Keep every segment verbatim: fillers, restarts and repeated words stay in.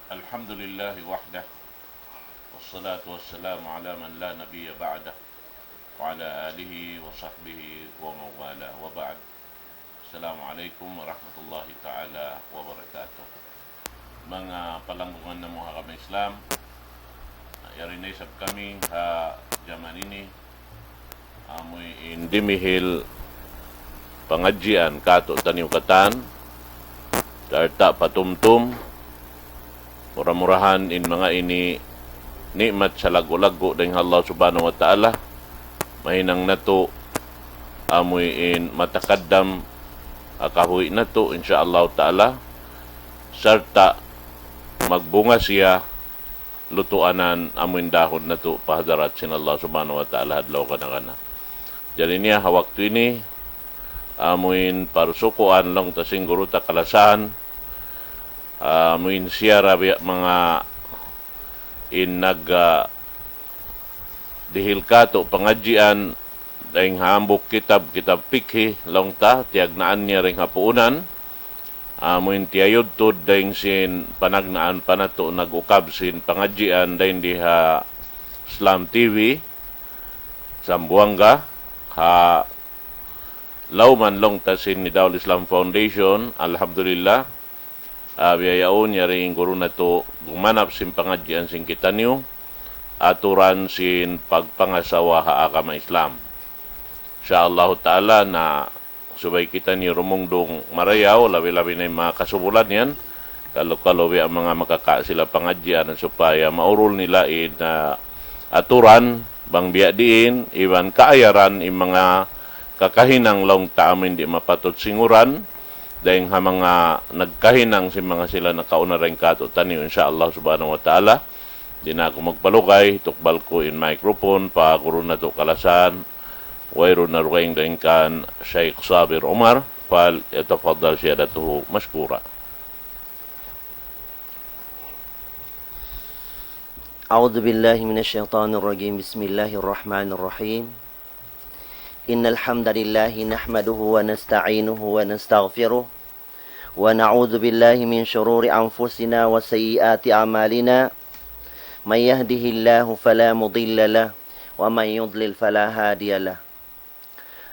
الحمد لله وحده، والصلاة والسلام على من لا نبي بعده، وعلى آله وصحبه ومن والاه، وبعد. السلام عليكم ورحمة الله تعالى وبركاته. Manga palanggungan namu' ha agama Islam, yari na isab kami ha jaman ini, amuin dimihil pangadjian kātu'niyu katan, sarta' patumtum, mura-murahan in manga ini ni'mat salaggu'-laggu' dayn ha Allah Subhanahu wa Ta'ala, mahinang natu', amuin matakaddam ha kabuhi' natu', insya Allah Ta'ala, sarta' magbunga siya lutuanan amuin dahun natu' pa hadarat sin Allah Subhanahu wa Ta'ala ha adlaw kana-kana. Jari niya ha waktu ini, amuin parusukuan laung ta sin guru ta kalasahan, amuin siya ra biya' manga in nag, ah, dihil kātu' pangadjian, dayn ha hambuuk kitab, kitab pikhi, laung ta, tiyagnaan niya dayn ha puunan, amuin tiyayudtud dayn sin panagnaan pa natu' nag-ukab sin pangadjian dayn di ha Islam T V, Zamboanga, ha lawm laung ta sin Nidawul Islam Foundation, alhamdulillah, ah, biya' yaun, yari in guru natu' gumanap sin pangadjian sin kitaniyu, aturan sin pagpangasawa ha agama Islam. Insya Allah Ta'ala na subay kitaniyu rumungdung marayaw, labi-labi na in manga kasubulan yan. Kalu-kalu biya' manga makaka sila pangadjian supaya maurul nila in, ah, aturan, bang biya' diin, iban kaayaran in manga kakahinang laung ta amuin di' mapatut singuran, dayn ha manga nagkahinang sin manga sila nakauna dayn kātu'niyu, insya Allah Subhanahu wa Ta'ala. Di' na aku magpalugay, tukbal ku in microphone pa guru natu' kalasahan, wayruun na dugaing dayn kan Sheikh Sabir Umar, فليتفضل سيادته مشكورا. أعوذ بالله من الشيطان الرجيم. بسم الله الرحمن الرحيم. إن الحمد لله نحمده ونستعينه ونستغفره، ونعوذ بالله من شرور أنفسنا وسيئات أعمالنا. من يهده الله فلا مضل له، ومن يضلل فلا هادي له.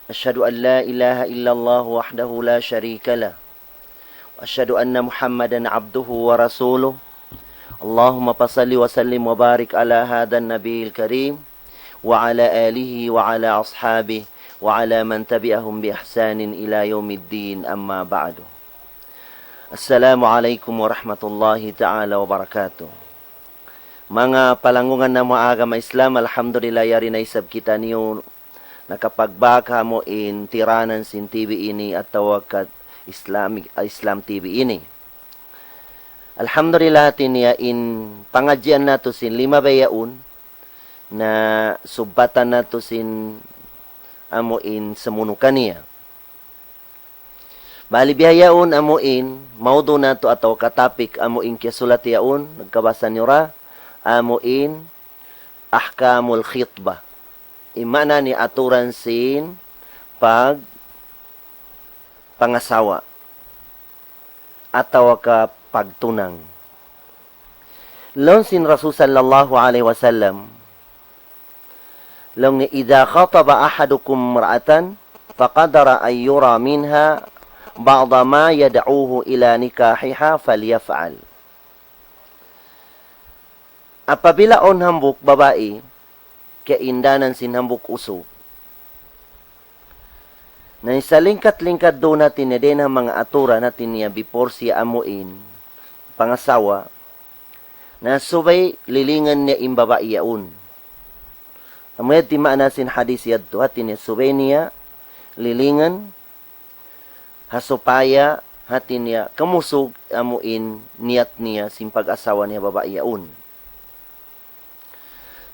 أشهد أن لا إله إلا الله وحده لا شريك له، وأشهد أن محمدا عبده ورسوله. اللهم فصل وسلم وبارك على هذا النبي الكريم وعلى آله وعلى أصحابه وعلى من تبعهم بإحسان إلى يوم الدين، أما بعد. السلام عليكم ورحمة الله تعالى وبركاته. Manga palanggungan namu' ha agama Islam, alhamdulillah, yari na isab kitaniyu nakapagbak ha amu in tiranan sin T V ini atawa ka Islamic, ah, Islam T V ini. Alhamdulillah, hati niya in pangadjian natu' sin limabay yaun, na subbatan natu' sin amu in samunu kaniya. Bali bihaun amu in maudu' natu' atawa ka topic amu in kiyasulat yaun, nagkabasa niyu ra, amu in ahkamul khitbah. In maana niya aturan sin pag-, pangasawa atawa ka pagtunang. Laung sin Rasul sallallahu alayhi wasallam, laung niya, إذا خطب أحدكم امرأة فقدر أن يرى منها بعض ما يدعوه إلى نكاحها فليفعل. Apabila awn hambuuk babai, kaindanan sin hambuuk usug. Na in salingkat-lingkat duun hati niya dayn ha manga aturan hati niya before siya amu in pangasawa, na subay lilingan niya in babai yaun. Amu yadtu in maana sin hadis yadtu, hati niya subay niya lilingan ha supaya hati niya kamusug amu in niyat niya sin pag-asawa niya babai yaun.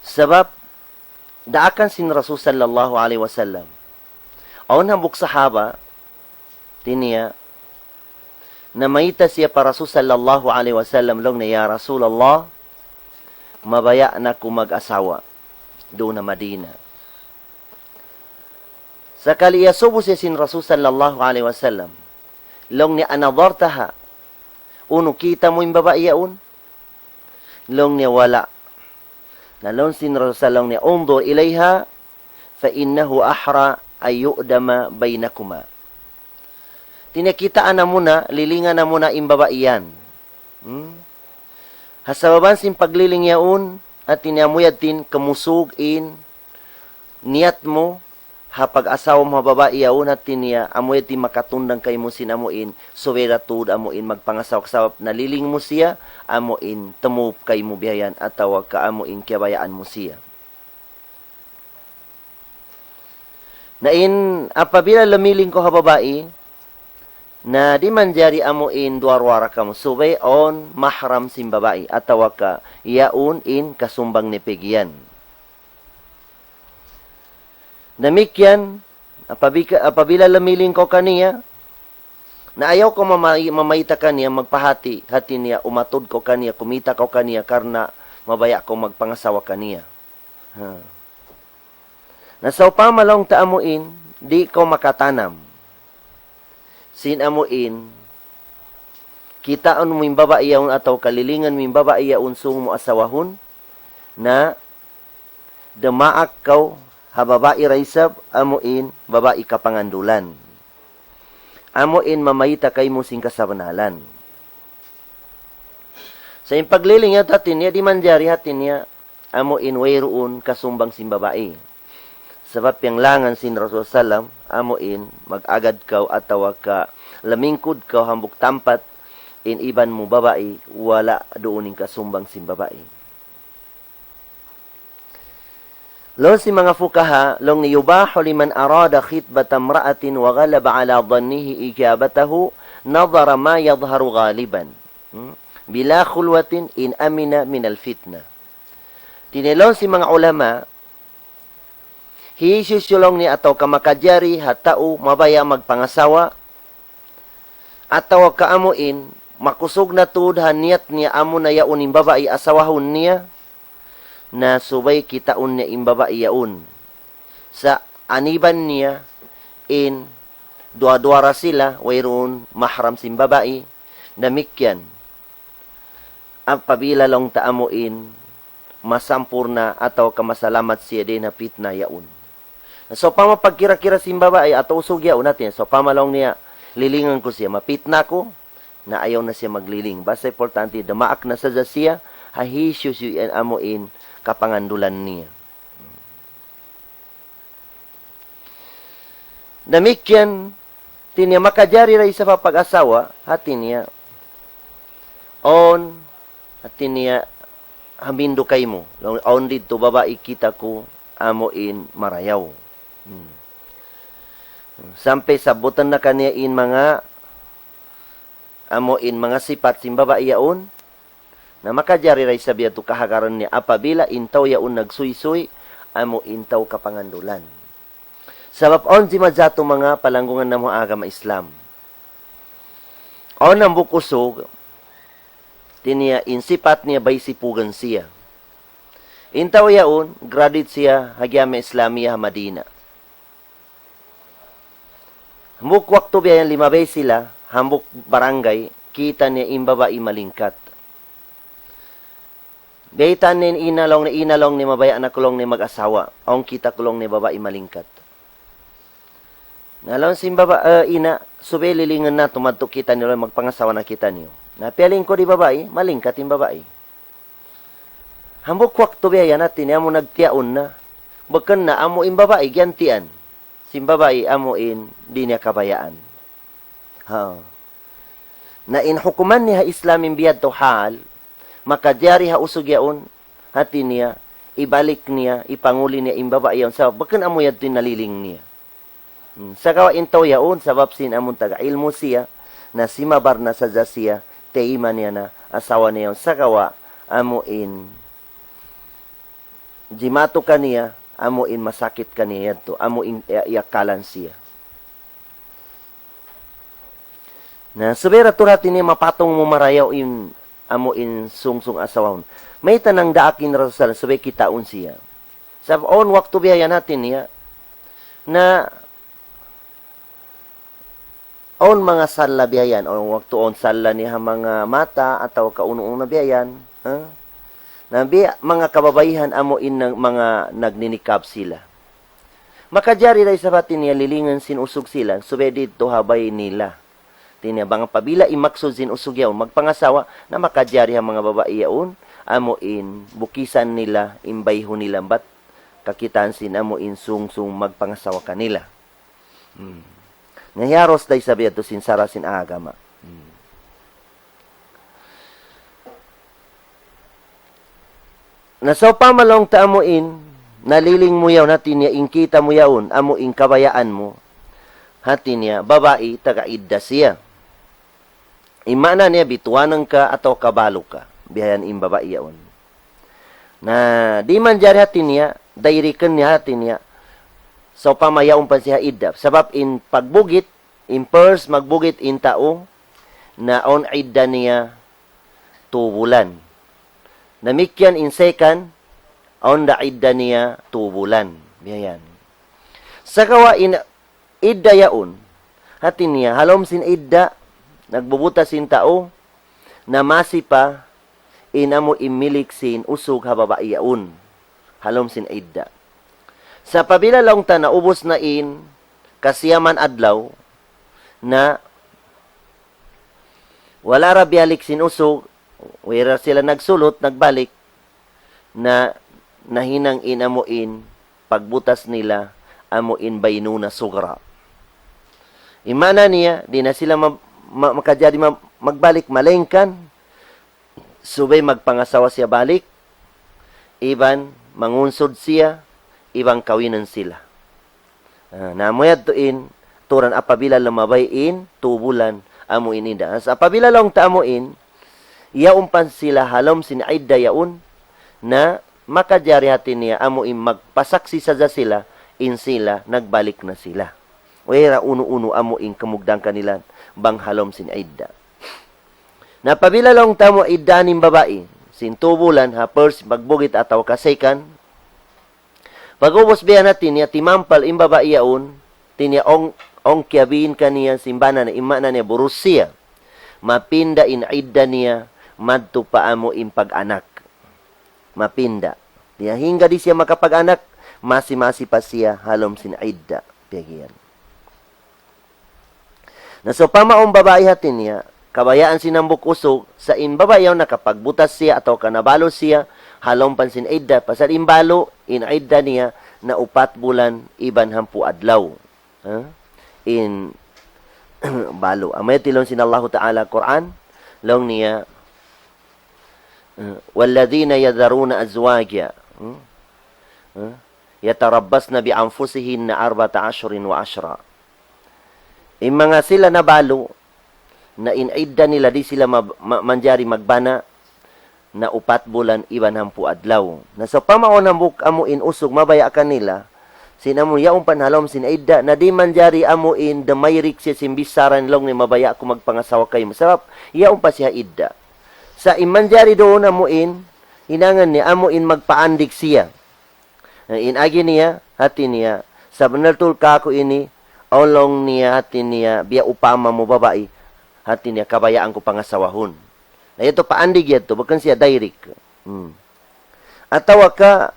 Sabab daakan sin Rasul sallallahu alayhi wasallam. Awn hambuuk sahaba, hati niya, namayta' siya pa Rasul sallallahu alayhi wasallam, laung niya, "Ya Rasulullah, mabaya' na aku mag-asawa duun ha Madina." Sakali iyasubu siya sin Rasul sallallahu alayhi wasallam, laung niya, "أنظرتها?" Unu, kita' mu in babai yaun? Laung niya wala'. Na laung sin Rasul laung niya, انظر إليها فإنه أحرى أن يؤدم بينكما. Hati niya kitaa na muna, lilingan na muna in babai yan. Hmm? Ha sabab sin pagliling yaun, hati niya amu yadtu in kumusug in niyat mu, ha pag-asawa mu ha babai yaun, hati niya amu yadtu in makatundang kaymu sin amu in, subay da tuud amu in magpangasawa, sabab naliling mu siya, amu in tumub kaymu biya' yan, atawa ka amu in kiyabayaan mu siya. Na in apabila lumiling kaw ha babai, na di' manjari amu in duwa-ruwa ra kamu, subay awn mahram sin babai, atawa ka yaun in kasumbang niya pag'iyan. Damikkiyan, apabika-, apabila lumiling kaw kaniya, na ayaw kaw mamay-, mamayta' kaniya, magpahati, hati niya, umatud kaw kaniya, kumita kaw kaniya, karna' mabaya' kaw magpangasawa kaniya. Ha. Na sawpama laung ta amu in, di' kaw makatanam. Sin amu in, kitaun mu in babai yaun atawa ka lilingan mu in babai yaun sung mu asawahun, na dumaak kaw ha babai ra isab amu in babai kapangandulan. Amu in mamayta' kaymu sin kasabnalan. Sa' in pagliling yaun hati niya, di' manjari hati niya, amu in wayruun kasumbang sin babai. Sabab piyanglangan sin Rasul sallam, amu in mag-agad kaw atawa ka lamingkud kaw hambuuk tampat, in iban mu babai, wala' duun in kasumbang sin babai. Laung sin manga fuqaha, laung niya يباح لمن أراد خطبة امرأة وغلب على ظنه إجابته نظر ما يظهر غالبا. Hmm? بلا خلوة إن أمن من الفتنة. Hati niya laung sin manga ulama, hisiyu-siyu laung niya atawa ka makajari ha tau mabaya' magpangasawa, atawa ka amu in, makusug na tuud ha niyat niya amu na yaun in babai asawahun niya, na subay kitaun niya in babai yaun. Sa' aniban niya in duwa-duwa ra sila, wayruun mahram sin babai, damikkiyan. Apabila laung ta amu in, masampurna' atawa ka masalamat siya dayn ha pitna yaun. Sawpama pagkira-kira sin babai atawa usug yaun hati niya, sawpama laung niya, lilingan ku siya, mapitna aku, na ayaw na siya magliling. Basta importante, dumaak na sadja siya, ha hisiyu-siyu in amu in kapangandulan niya. Damikkiyan, hati niya makajari da isab ha pag-asawa, hati niya, awn, hati niya, hamindu kaymu, awn didtu babai kita' ku, amu in marayaw. Hmm. Sampay sabbutan na kaniya in manga, amu in manga sipat sin babai yaun, na makajari da isab yadtu kahagaran niya apabila in tau yaun nagsuysuy, amu in tau kapangandulan. Sabab awn jimatu manga palanggungan namu' agama Islam. Awn hambuuk usug, hati niya in sipat niya bay sipugan siya. In tau yaun, graduate siya ha Jami'a Islamiyah ha Madina. Hambuuk waktu biya' yan limabay sila, hambuuk barangay, kita' niya in babai malingkat. Baytaan niya in ina' laung niya, ina' laung niya, mabaya' na ku laung niya mag-asawa. Awn kita' ku laung niya babai malingkat. Na laung sin baba-, eh, ina', subay lilingan natu' madtu kitaniyu laung, magpangasawa na kitaniyu. Na piyalingkud in babai, malingkat in babai. Hambuuk waktu biya' yan hati niya amu nagtiyaun na. Bukun na amu in babai giyantian. Sin babai amu in di' niya kabayaan. Ha. Na in hukuman niya ha Islam in biya' yadtu hal, makajari ha usug yaun, hati niya, ibalik niya, ipanguli niya in babai yaun. Sabab bukun amu yadtu in naliling niya. Hmm, sagawa' in tau yaun, sabab sin amun taga ilmu' siya, na simabar na sadja siya, tayma niya na asawa niya yaun. Sagawa' amu in jimatu kaniya, amu in masakit kaniya yadtu, amu in iya-, iyakalan siya. Na, subay da tuud hati niya mapatung mu marayaw in, amu in sungsung asawahun. Mayta' nangdaak in Rasul, subay kitaun siya. Sabab awn waktu biya' yan hati niya, na awn manga sala biya' yan, awn waktu awn sala niya ha manga mata atawa ka unu-unu na biya' yan, ha? Na biya' manga kababaihan amu in nag-, manga nagninikab sila. Makajari da isab hati niya lilingan sin usug sila, subay didtu ha bay nila. Hati niya bang apabila in maksud sin usug yaun magpangasawa, na makajari ha manga babai yaun, amu in bukisan nila, in bayhu nila bat kakitaan sin amu in sungsung magpangasawa kanila. Hmm. Na hiyaros da isab yadtu sin sara' sin agama. Hmm. Na sawpama laung ta amu in, naliling mu yaun hati niya, in kita mu yaun, amu in kabayaan mu, hati niya, babai taga idda siya. In maana niya, bituanan ka atawa kabalu ka. Biya' yan in babai yaun. Na, di' manjari hati niya, dayrikan niya hati niya. Sawpama yaun pa siya idda. Sabab in pagbugit, in first magbugit in tau, na awn idda niya tu bulan. Damikkiyan in second, awn da idda niya tu bulan. Biya' yan. Sagawa' in idda yaun, hati niya, ha lawm sin idda, nagbubutas in tau, na masi pa, in amu in milik sin usug ha babai yaun, ha lawm sin idda. Sa' apabila laung ta naubus na in kasiyaman adlaw, na wala' da biyalik sin usug, way da sila nagsulut, nagbalik, na nahinang in amu in pagbutas nila amu in baynuna sugra. In maana niya, di' na sila ma-, ma-, makajari ma-, magbalik, malaingkan subay magpangasawa siya balik, iban mangunsud siya, iban kawinan sila. Ah, na amu yadtu in, aturan apabila lumabay in tu bulan amu in idda. Sa' apabila laung ta amu in, yaun pa sila ha lawm sin idda yaun, na makajari hati niya amu in magpasaksi sadja sila, in sila nagbalik na sila. Way da unu-unu amu in kamugdan kanila bang ha lawm sin idda. Na apabila laung ta amu idda in babai, sin tu bulan ha first pagbugit atawa ka second, pag'ubus biya' na hati niya timampal in babai yaun, hati niya awn, awn kiyabiin kaniya sin bana niya, in maana niya burus siya. Mapinda in idda niya, madtu pa amu in pag-anak. Mapinda. Hati niya hangga di' siya makapag-anak, masi-masi pa siya ha lawm sin idda. Biya' yan. Na sawpama awn babai hati niya, kabayaan sin hambuuk usug, sa' in babai yaun nakapagbutas siya atawa ka nabalu siya, ha lawm pa sin idda, pasal in balu, in idda niya, na upat bulan iban hangpu' adlaw. Ha? In balu. Amu yan in laung sin Allahu Ta'ala Qur'an, laung niya, eh, والذين يذرون أزواجا, hmm? Eh? يتربصن بأنفسهن أربعة أشهر وعشرا. In manga sila nabalu, na in idda nila di' sila ma-, ma-, manjari magbana, na upat bulan iban hangpu' adlaw. Na sawpama awn hambuuk amu in usug mabaya' kanila, sin amu yaun pa ha lawm sin idda, na di' manjari amu in dumayrik siya sin bichara laung niya mabaya' aku magpangasawa kaymu. Sabab, yaun pa siya idda. Sa' in manjari duun amu in, hinangan niya amu in magpaandig siya. Eh, in agi niya, hati niya, sabunnal tuud kāku' ini, awn laung niya, hati niya, biya' upama mu babai, hati niya, kabayaan ku pangasawahun. Na yadtu paandig yadtu, bukun siya direct. Hmm. Atawa ka,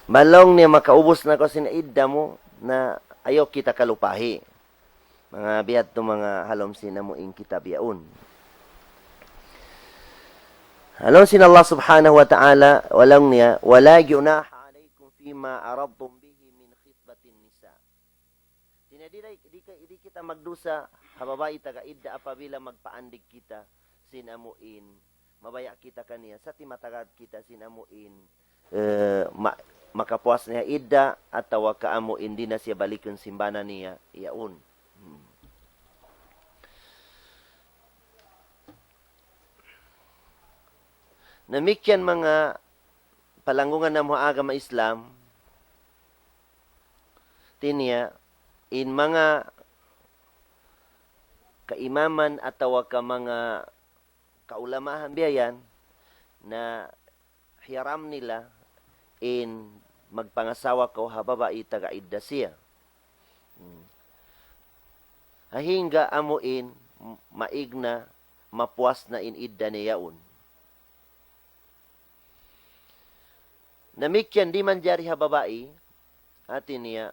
bang laung niya makaubus na kaw sin idda mu, na ayaw kita kalupahi. Manga biya' yadtu manga ha lawm sin amu in kitab yaun. Ha lawm sin Allah Subhanahu wa Ta'ala, laung niya, ولا جناح عليكم فيما عرضتم به من خطبة النساء. Hati niya di', di', di' kita magdusa, ha babai taga idda apabila magpaandig kita, sin amu in, mabaya' kita kaniya, sa' timatagaan kita sin amu in, eh, ma-, makapuas niya idda, atawa ka amu in di' na siya balikun sin bana niya, yaun. Hmm. Damikkiyan manga palanggungan namu' ha agama Islam, hati niya, in manga kaimaman atawa ka manga kaulamahan biya' yan, na hiyaram nila in magpangasawa kaw ha babai taga idda siya. Hmm. Hangga amu in maig na, mapuas na in idda niya yaun. Damikkiyan di' manjari ha babai, hati niya,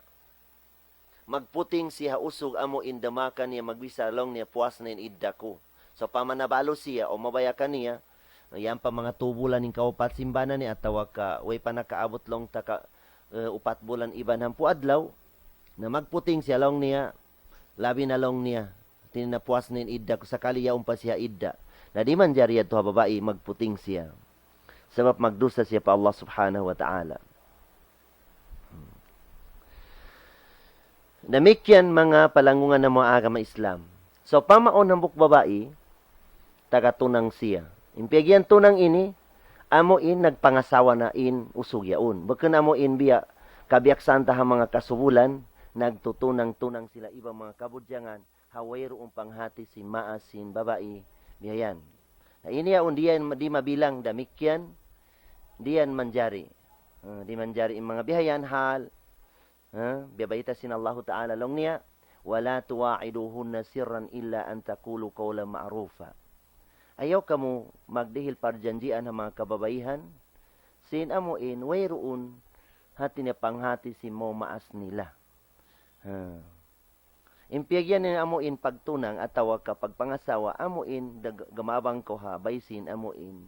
magputing siya ha usug amu in damaka niya magbisa laung niya puas na in idda ku. So, pamanabalu siya, o mabaya' kaniya, yan pa manga tu bulan in kaupat sin bana niya, atawa ka, way pa nakaabut laung ta ka, eh, upat bulan iban hangpu' adlaw, na magputing siya laung niya, labi na laung niya, hati niya puas na in idda ku sakali yaun pa siya idda. Na di' manjari yadtu ha babai magputing siya. Sabab magdusa siya pa Allah Subhanahu wa Ta'ala. Damikkiyan manga palanggungan namu' agama Islam. So, pamaun hambuuk babai, taga tunang siya. In piyagiyan tunang ini, amu in nagpangasawa na in usug yaun. Bukun amu in biya', kabiyaksahan ta ha manga kasubulan, nagtutunang-tunang sila iban manga kabudjangan, ha wayruun panghati sin maas sin babai, biya' yan. Na ini yaun di' yan, di' mabilang damikkiyan, di' yan manjari. Eh, di' manjari in manga biya' yan hal, eh, biya' bayta' sin Allahu Ta'ala laung niya, ولا تواعدوهن سرا إلا أن تقولوا قولا معروفا. Ayaw kamu magdihil parjanjian ha manga kababaihan, sin amu in wayruun hati niya panghati sin mau maas nila. Ha. In piyagiyan niya amu in pagtunang atawa ka pagpangasawa, amu in dag-, gamabang kaw ha bay sin amu in,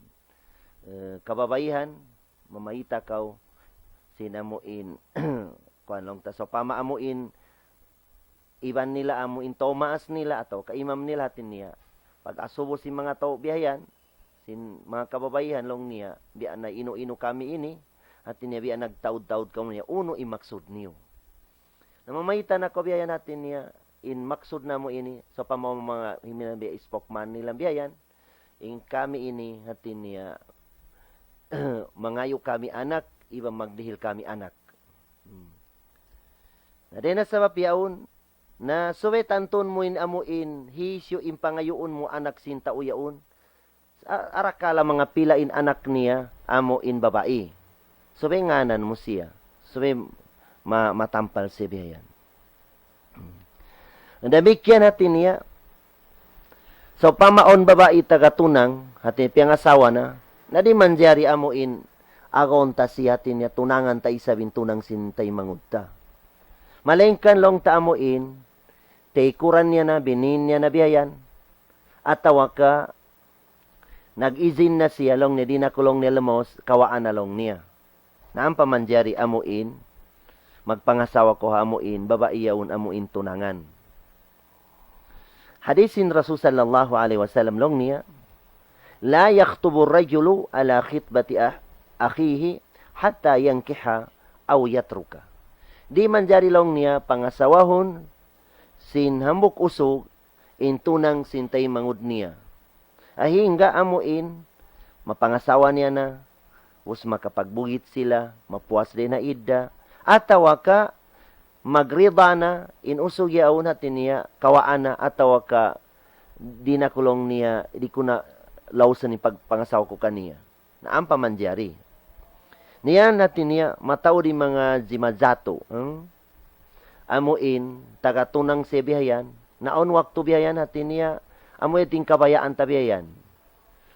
eh, kababaihan, mamayta' kaw sin amu in, kuwan laung ta, sawpama amu in iban nila amu in tau maas nila atawa ka imam nila hati niya. Pag-asubu sin manga tau biya' yan, sin manga kababaihan laung niya, biya' na inu-inu kami ini, hati niya biya' nagtaud-taud kamu niya, unu in maksud niyu. Na mamayta' na kaw biya' yan hati niya, in maksud namu' ini, sawpama manga himinang biya' spokesman nila biya' yan, in kami ini hati niya, mangayu' kami anak, iban magdihil kami anak. Hmm. Na dayn ha sabab yaun, na subay tantuun mu in amu in hisiyu in pangayuun mu anak sin tau yaun. A-, arakala' manga pila in anak niya, amu in babai. Subay ngānan mu siya. Subay ma-, matampal siya biya' yan. Damikkiyan hati niya, sawpama awn babai taga tunang, hati niya piyangasawa na, na di' manjari amu in agaun ta siya hati niya tunangan ta isab in tunang sin taymanghud ta. Malayngkan laung ta amu in, taykuran niya na, binin niya na biya' yan. Atawa ka, nag-izin na siya laung niya, di' na ku laung niya lumaus, kawaan na laung niya. Na ampa manjari amu in, magpangasawa kaw ha amu in, babai yaun amu in tunangan. Hadis sin Rasul sallallahu alayhi wasallam laung niya, لا يخطب الرجل على خطبة أخ-، أخيه حتى ينكح أو يترك. Di' manjari laung niya pangasawahun sin hambuuk usug in tunang sin taymanghud niya. Hangga amu in, mapangasawa niya na, us makapagbugit sila, mapuas da in idda, atawa ka, magrida na, in usug yaun hati niya, kawaan na, atawa ka, di' na ku laung niya, di' ku na lausan in pagpangasawa ku kaniya. Na ampa manjari. Na yan hati niya, mataud in manga zimazatu, hmm? Amu in, taga tunang siya biya' yan. Na awn waktu biya' yan hati niya, amu in kabayaan ta biya' yan.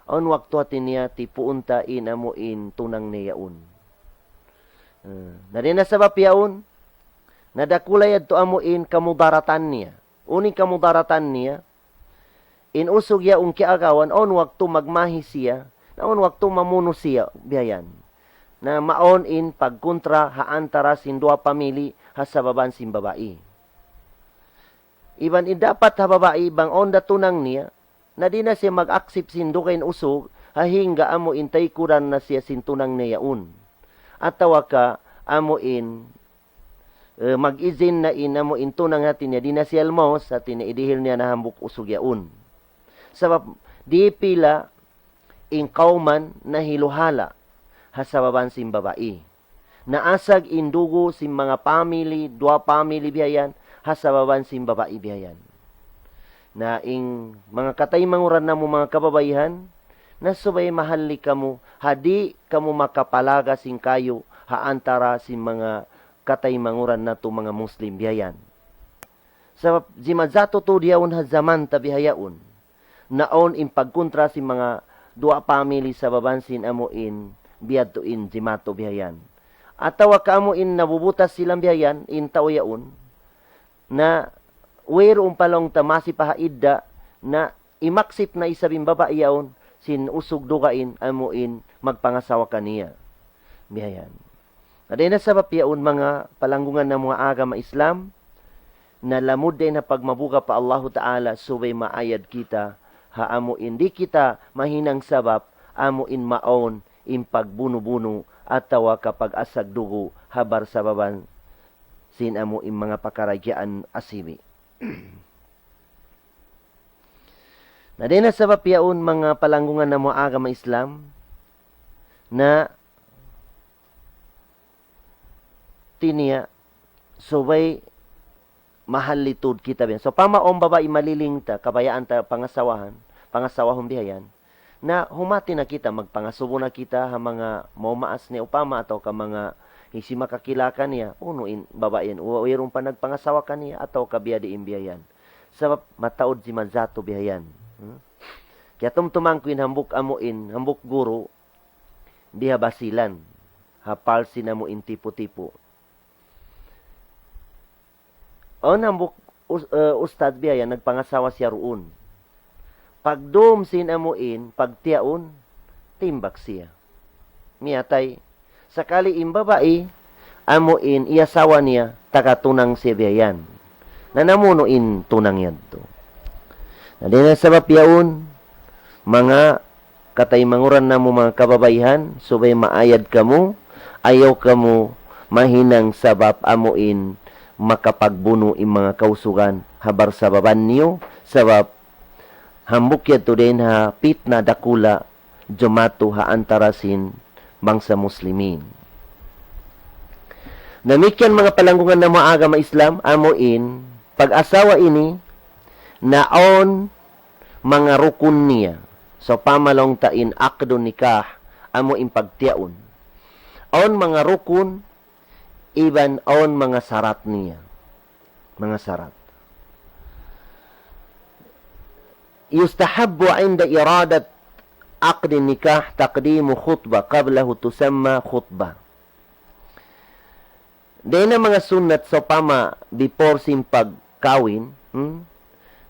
Awn waktu hati niya, tipuun ta in amu in tunang niya yaun. Hmm. Na dayn ha sabab yaun, na dakula' yadtu amu in kamudaratan niya. Unu in kamudaratan niya, in usug yaun kiyaagawan, awn waktu magmahi siya, na awn waktu mamunu siya, biya' yan. Na mawn in pagkuntra ha antara sin duwa pamili ha sababan sin babai. Iban in dapat ha babai, bang awn da tunang niya, na di' na siya mag-accept sin dugaing usug, hangga amu in taykuran na siya sin tunang niya yaun. Atawa ka, amu in eh, mag-izin na in amu in tunang hati niya, di' na siya lumaus, hati niya idihil niya na hambuuk usug yaun. Sabab, di' pila in kawman nahiluhala' ha sababan sin babai. Naasag in dugu' sin manga pamili, duwa pamili biya' yan, ha sababan sin babai biya' yan. Na in manga kataymanguran namu' manga kababaihan, na subay mahalli' kamu, ha di' kamu makapalaga sin kayu, ha antara sin manga kataymanguran natu' manga Muslim biya' yan. Sabab zimazatu tuud yaun ha jaman ta bihaun. Na awn in pagkuntra sin manga duwa pamili sababan sin amu in biya' tuud in zimatu biya' yan. Atawa ka amu in nabubutas sila biya' yan, in tau yaun, na wayruun pa laung ta masi pa ha idda, na imaksip na isab in babai yaun, sin usug dugaing amu in magpangasawa kaniya. Biya' yan. Na dayn ha sabab yaun manga palanggungan namu' ha agama Islam, na lamud dayn ha pagmabuga' pa Allahu Ta'ala subay maayad kita, ha amu in di' kita mahinang sabab, amu in mawn in pagbunu-bunu atawa ka pag-asag dugu' ha barsababan sin amu in manga pakaradjaan asibi'. Na dayn ha sabab yaun manga palanggungan namu' ha agama Islam, na tiniya subay mahal tuud kita biya' yan. So, upama awn babai maliling ta, kabayaan ta pangasawahan, pangasawahun biya' yan. Na humati na kita, magpangasubu na kita ha manga maumaas niya upama atawa ka manga hisiyu makakilala kaniya, unu in babai yan, wa-, wayruun pa nagpangasawa kaniya atawa ka biyadiin biya' yan. Sabab mataud si mazatu biya' yan. Hmm? Kiyatumtuman ku in hambuuk amu in, hambuuk guru, di ha Basilan, ha Palsi namu' in Tipo-Tipo. Awn hambuuk us-, eh, ustad biya' yan, nagpangasawa siya duun. Pagdum sin amu in, pagtiyaun, timbak siya. Miyatay. Sakali in babai, amu in, iyasawa niya, taga tunang siya biya' yan. Na namunu in tunang yadtu. Na dayn ha sabab yaun, manga kataymanghuran namu' manga kababaihan, subay maayad kamu, ayaw kamu mahinang sabab amu in makapagbunu' in manga kausugan ha barsababan niyu, sabab hambuuk yadtu dayn ha pitna dakula' jumatu ha antara sin bangsa muslimin. Damikkiyan manga palanggungan namu' ha agama Islam, amu in pag-asawa ini, na awn manga rukun niya. So, upama laung ta in aqdun nikah, amu in pagtiyaun. Awn manga rukun, iban awn manga sarat niya. Manga sarat. يستحب عند إرادة عقد النكاح تقديم خطبة قبله تسمى خطبة. Dayn ha manga sunnat sawpama before sin pagkawin, hmm?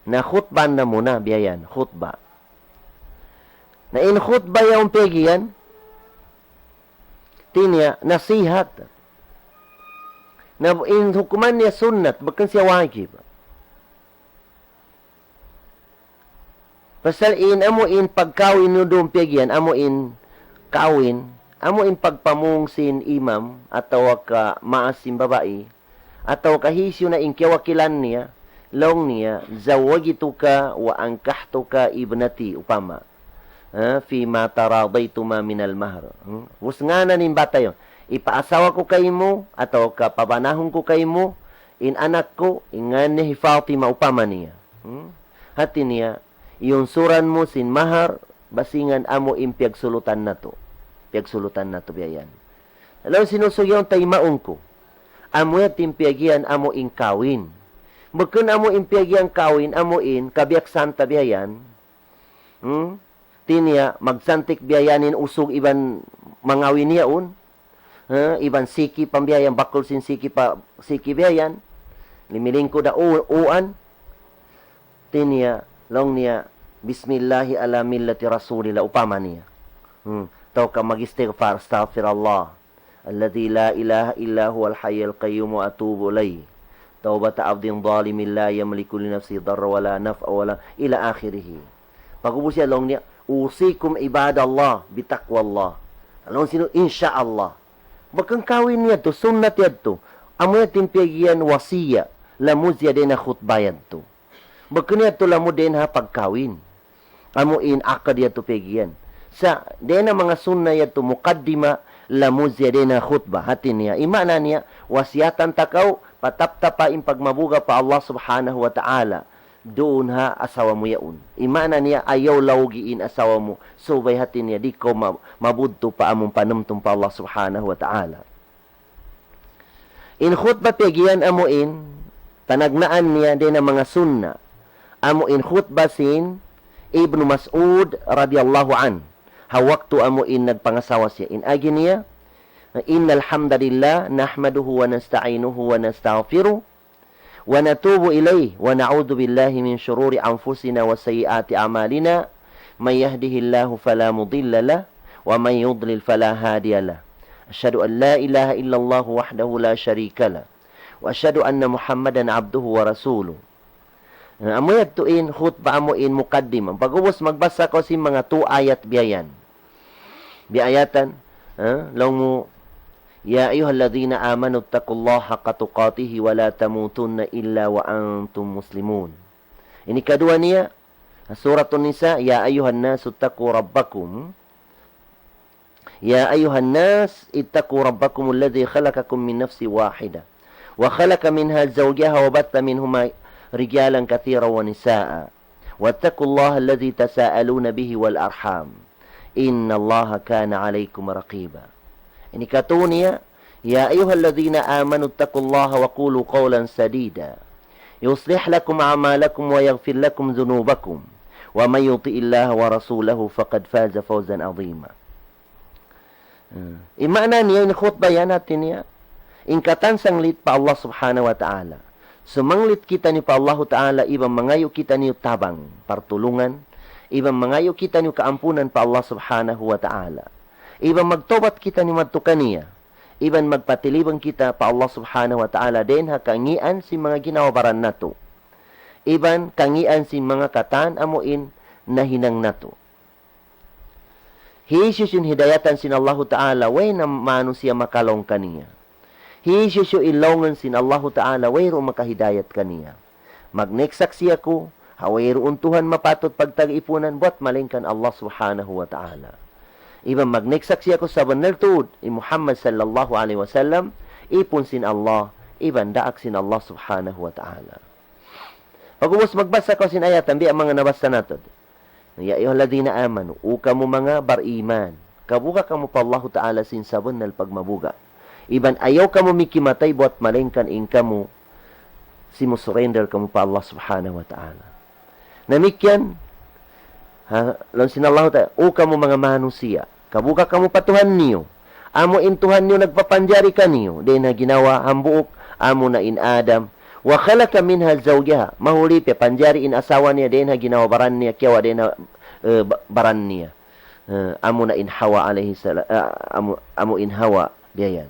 Na khutba na muna, biya' yan, khutba. Na in khutba yaun piyag'iyan, hāti niya, nasihat. Na in hukuman niya sunnat, bukun siya wajib. Pasal in amu in pagkawin niyu duun piyag'iyan, amu in kawin, amu in pagpamung sin imam atawa ka maas sin babai, atawa ka hisiyu na in kiyawakilan niya, laung niya, زوجتك وأنكحتك ابنتي, upama. Ha, فيما تراضيتما من المهر. Hmm? Ubus ngānan in bata' yaun. Ipaasawa ku kaymu, atawa ka pabanahun ku kaymu, in anak ku, in ngān niya hi Fatima upama niya. Hmm? Hāti niya, iyunsuran mu sin mahar, basingan amu in piyagsulutan natu'. Piyagsulutan natu' biya' yan. Laung sin usug yaun taymaun ku. Amu yadtu in piyag'iyan amu in kawin. Bukun amu in piyag'iyan kawin, amu in kabiyaksahan ta biya' yan. Hmm? Hāti niya, magsantik biya' yan in usug iban mangawin yaun. Ha, iban siki pa biya' yan, bakul sin siki pa, siki biya' yan. Limilingkud da u-, uan. Hāti niya, laung niya, بسم الله على ملة رسول الله, upama niya. Hmm. Atawa ka mag-istighfar, أستغفر الله الذي لا إله إلا هو الحي القيوم وأتوب إليه توبة عبد ظالم لا يملك لنفسه ضرا ولا نفعا ولا إلى آخره. Pag'ubus yan laung niya, أوصيكم عباد الله بتقوى الله. Laung sin, إن شاء الله. Bukun kawin yadtu, sunnat yadtu. Amu yadtu in piyag'iyan wasiya, lamud siya dayn ha khutba yadtu. Bukun yadtu lamud dayn ha pagkawin. Amu in akad yadtu piyag'iyan. Sa' dayn ha manga sunna yadtu mukaddima, lamud siya dayn ha khutba. Hāti niya, in maana niya, wasiyatan ta kaw, pataptapa in pagmabuga' pa Allah Subhanahu wa Ta'ala. Duun ha asawa mu yaun. In maana niya, ayaw lawgi in asawa mu. Subay hāti niya, di' kaw ma-, mabudtu pa amun panumtum pa Allah Subhanahu wa Ta'ala. In khutba piyag'iyan amu in, panagnaan niya dayn ha manga sunna. Amu in khutba sin Ibnu Mas'ud radiyallahu anhu. Ha waktu amu in nagpangasawa siya. In agi niya, إن الحمد لله نحمده ونستعينه ونستغفره ونتوب إليه ونعوذ بالله من شرور أنفسنا وسيئات أعمالنا. من يهده الله فلا مضل له ومن يضلل فلا هادي له. أشهد أن لا إله إلا الله وحده لا شريك له وأشهد أن محمدا عبده ورسوله. Amu yadtu in khutbah amu in mukaddimah. Pag'ubus magbasa kaw sin manga tu ayat biya' yan. Biya' ayatan, ha? Laung mu, يا أيها الذين آمنوا اتقوا الله حق تقاته ولا تموتن إلا وأنتم مسلمون. Ini kaduwa niya, Suratun Nisa, يا أيها الناس اتقوا ربكم يا أيها الناس اتقوا ربكم الذي خلقكم من نفس واحدة وخلق منها زوجها وبث منهما رجالا كثيرا ونساء واتقوا الله الذي تساءلون به والأرحام إن الله كان عليكم رقيبا. Ini katu niya, يا أيها الذين آمنوا اتقوا الله وقولوا قولا سديدا يصلح لكم أعمالكم ويغفر لكم ذنوبكم ومن يطع الله ورسوله فقد فاز فوزا عظيما. Hmm. In maana niya in khutbah yan hati niya, in katan sanglit pa Allah Subhanahu wa Ta'ala. Sumanglit kitaniyu pa Allahu Ta'ala, iban mangayu' kitaniyu tabang, partulungan, iban mangayu' kitaniyu kaampunan pa Allah Subhanahu wa Ta'ala. Iban magtawbat kitaniyu madtu kaniya. Iban magpatilibang kita pa Allah Subhanahu wa Ta'ala dayn ha kangīan sin manga ginhawa-baran natu'. Iban kangīan sin manga katan amu in nahinang natu'. Hisiyu-siyu in hidayatan sin Allahu Ta'ala, way na manusiya' makalaung kaniya. Hisiyu-siyu in laungan sin Allahu Ta'ala, wayruun makahidayat kaniya. Magnaik saksi' aku, ha wayruun Tuhan mapatut pagtag-ipunan buwat malaingkan Allah Subhanahu wa Ta'ala. Iban magnaik saksi' aku sabunnal tuud, hi Muhammad sallallahu alayhi wasallam, ipun sin Allah, iban daak sin Allah Subhanahu wa Ta'ala. Pag'ubus magbasa kaw sin ayat, ambiya' manga nabasa natu'. يا أيها الذين آمنوا, O kamu manga bariman, kabuga' kamu pa Allahu Ta'ala sin sabunnal pagmabuga'. Iban ayaw kamu mikimatay buwat malaingkan in kamu simusurrender kamu pa Allah Subhanahu wa Ta'ala. Damikkiyan, ha, laung sin Allahu Ta'ala, O kamu manga manusiya', kabuga' kamu pa Tuhan niyu. Amu in Tuhan niyu nagpapanjari kaniyu dayn ha ginawa hambuuk, amu na in Adam. وخلق منها زوجها, mahuli piyapanjari in asawa niya dayn ha ginhawa-baran niya, kiyawa' dayn ha, eh, ba-, baran niya. Eh, amu na in Hawa alayhi salam, eh, amu, amu in Hawa, biya' yan.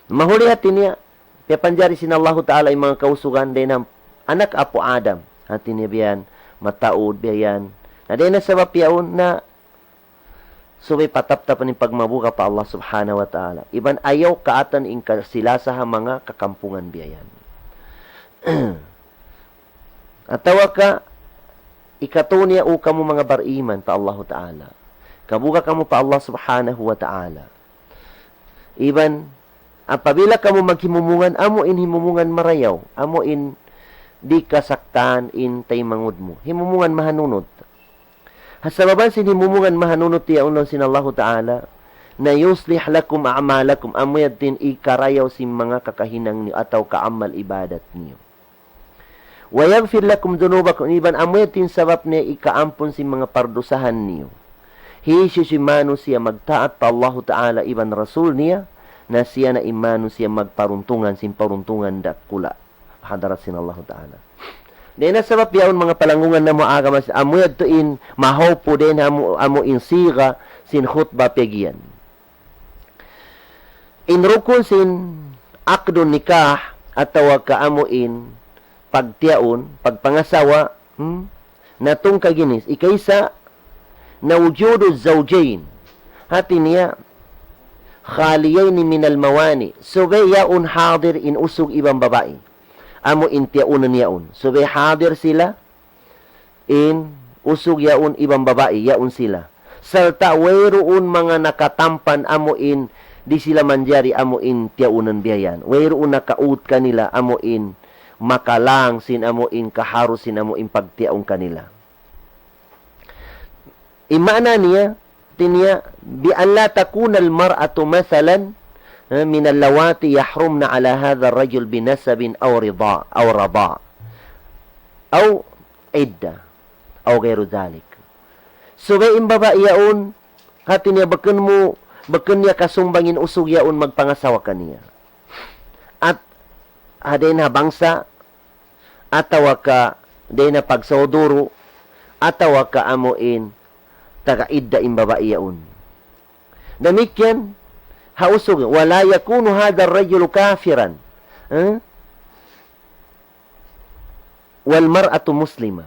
Mahuli hati niya, piyapanjari sin Allahu Ta'ala in manga kausugan dayn ha anak apu' Adam. Hati niya biya' yan, mataud biya' yan. Na dayn ha sabab yaun na subay pataptapan in pagmabuga' pa Allah Subhanahu wa Ta'ala. Iban ayaw kaatan in kasilasa ha manga kakampungan biya' yan. Atawa ka, ikatu niya, O kamu manga bariman pa Allahu Ta'ala. Kabuga' kamu pa Allah Subhanahu wa Ta'ala. Iban, apabila kamu maghimumungan, amu in himumungan marayaw, amu in di' kasaktan in taymanghud mu. Himumungan mahanunut. Ha sababan sin himumungan mahanunut yaun laung sin Allahu Ta'ala, na يصلح لكم أعمالكم, amu yadtu in hikarayaw sin manga kakahinang niyu atawa ka amal ibadat niyu. ويغفر لكم ذنوبكم, iban amu yadtu in sabab niya hikaampun sin manga pardusahan niyu. Hisiyu-siyu in manusiya' magtaat pa Allahu Ta'ala iban Rasul niya, na siya na in manusiya' magparuntungan sin paruntungan dakula' ha hadarat sin Allahu Ta'ala. Dayn ha sabab yaun manga palanggungan namu' agama, amu yadtu in mahaupu dayn ha amu, amu in siga sin khutbah piyag'iyan. In rukun sin aqdun nikah atawa ka amu in pagtiyaun, pagpangasawa, hmm? Na tungka ginis, ikaisa, na وجود الزوجين. Hati niya, خاليين من الموانع. Subay yaun hadir in usug iban babai. Amu in tiyaunan yaun. Subay hadir sila, in usug yaun iban babai, yaun sila. Sarta' wayruun manga nakatampan amu in di' sila manjari amu in tiyaunan biya' yan. Wayruun nakaut kanila amu in makalang sin amu in kaharus sin amu in pagtiyaun kanila. In maana niya, hati niya, بأن لا تكون المرأة مثلا, eh, من اللواتي يحرمن على هذا الرجل بنسب أو رضاع، أو رضاع، أو عدة، أو غير ذلك. Subay in babai yaun, hati niya bukun mu bukun niya kasumbang in usug yaun magpangasawa kaniya. At ha dayn ha bangsa, atawa ka dayn ha pagsauduru, atawa ka amu in taga idda in babai yaun. Damikkiyan ha usug, ولا يكون هذا الرجل كافرا، eh? والمرأة مسلمة.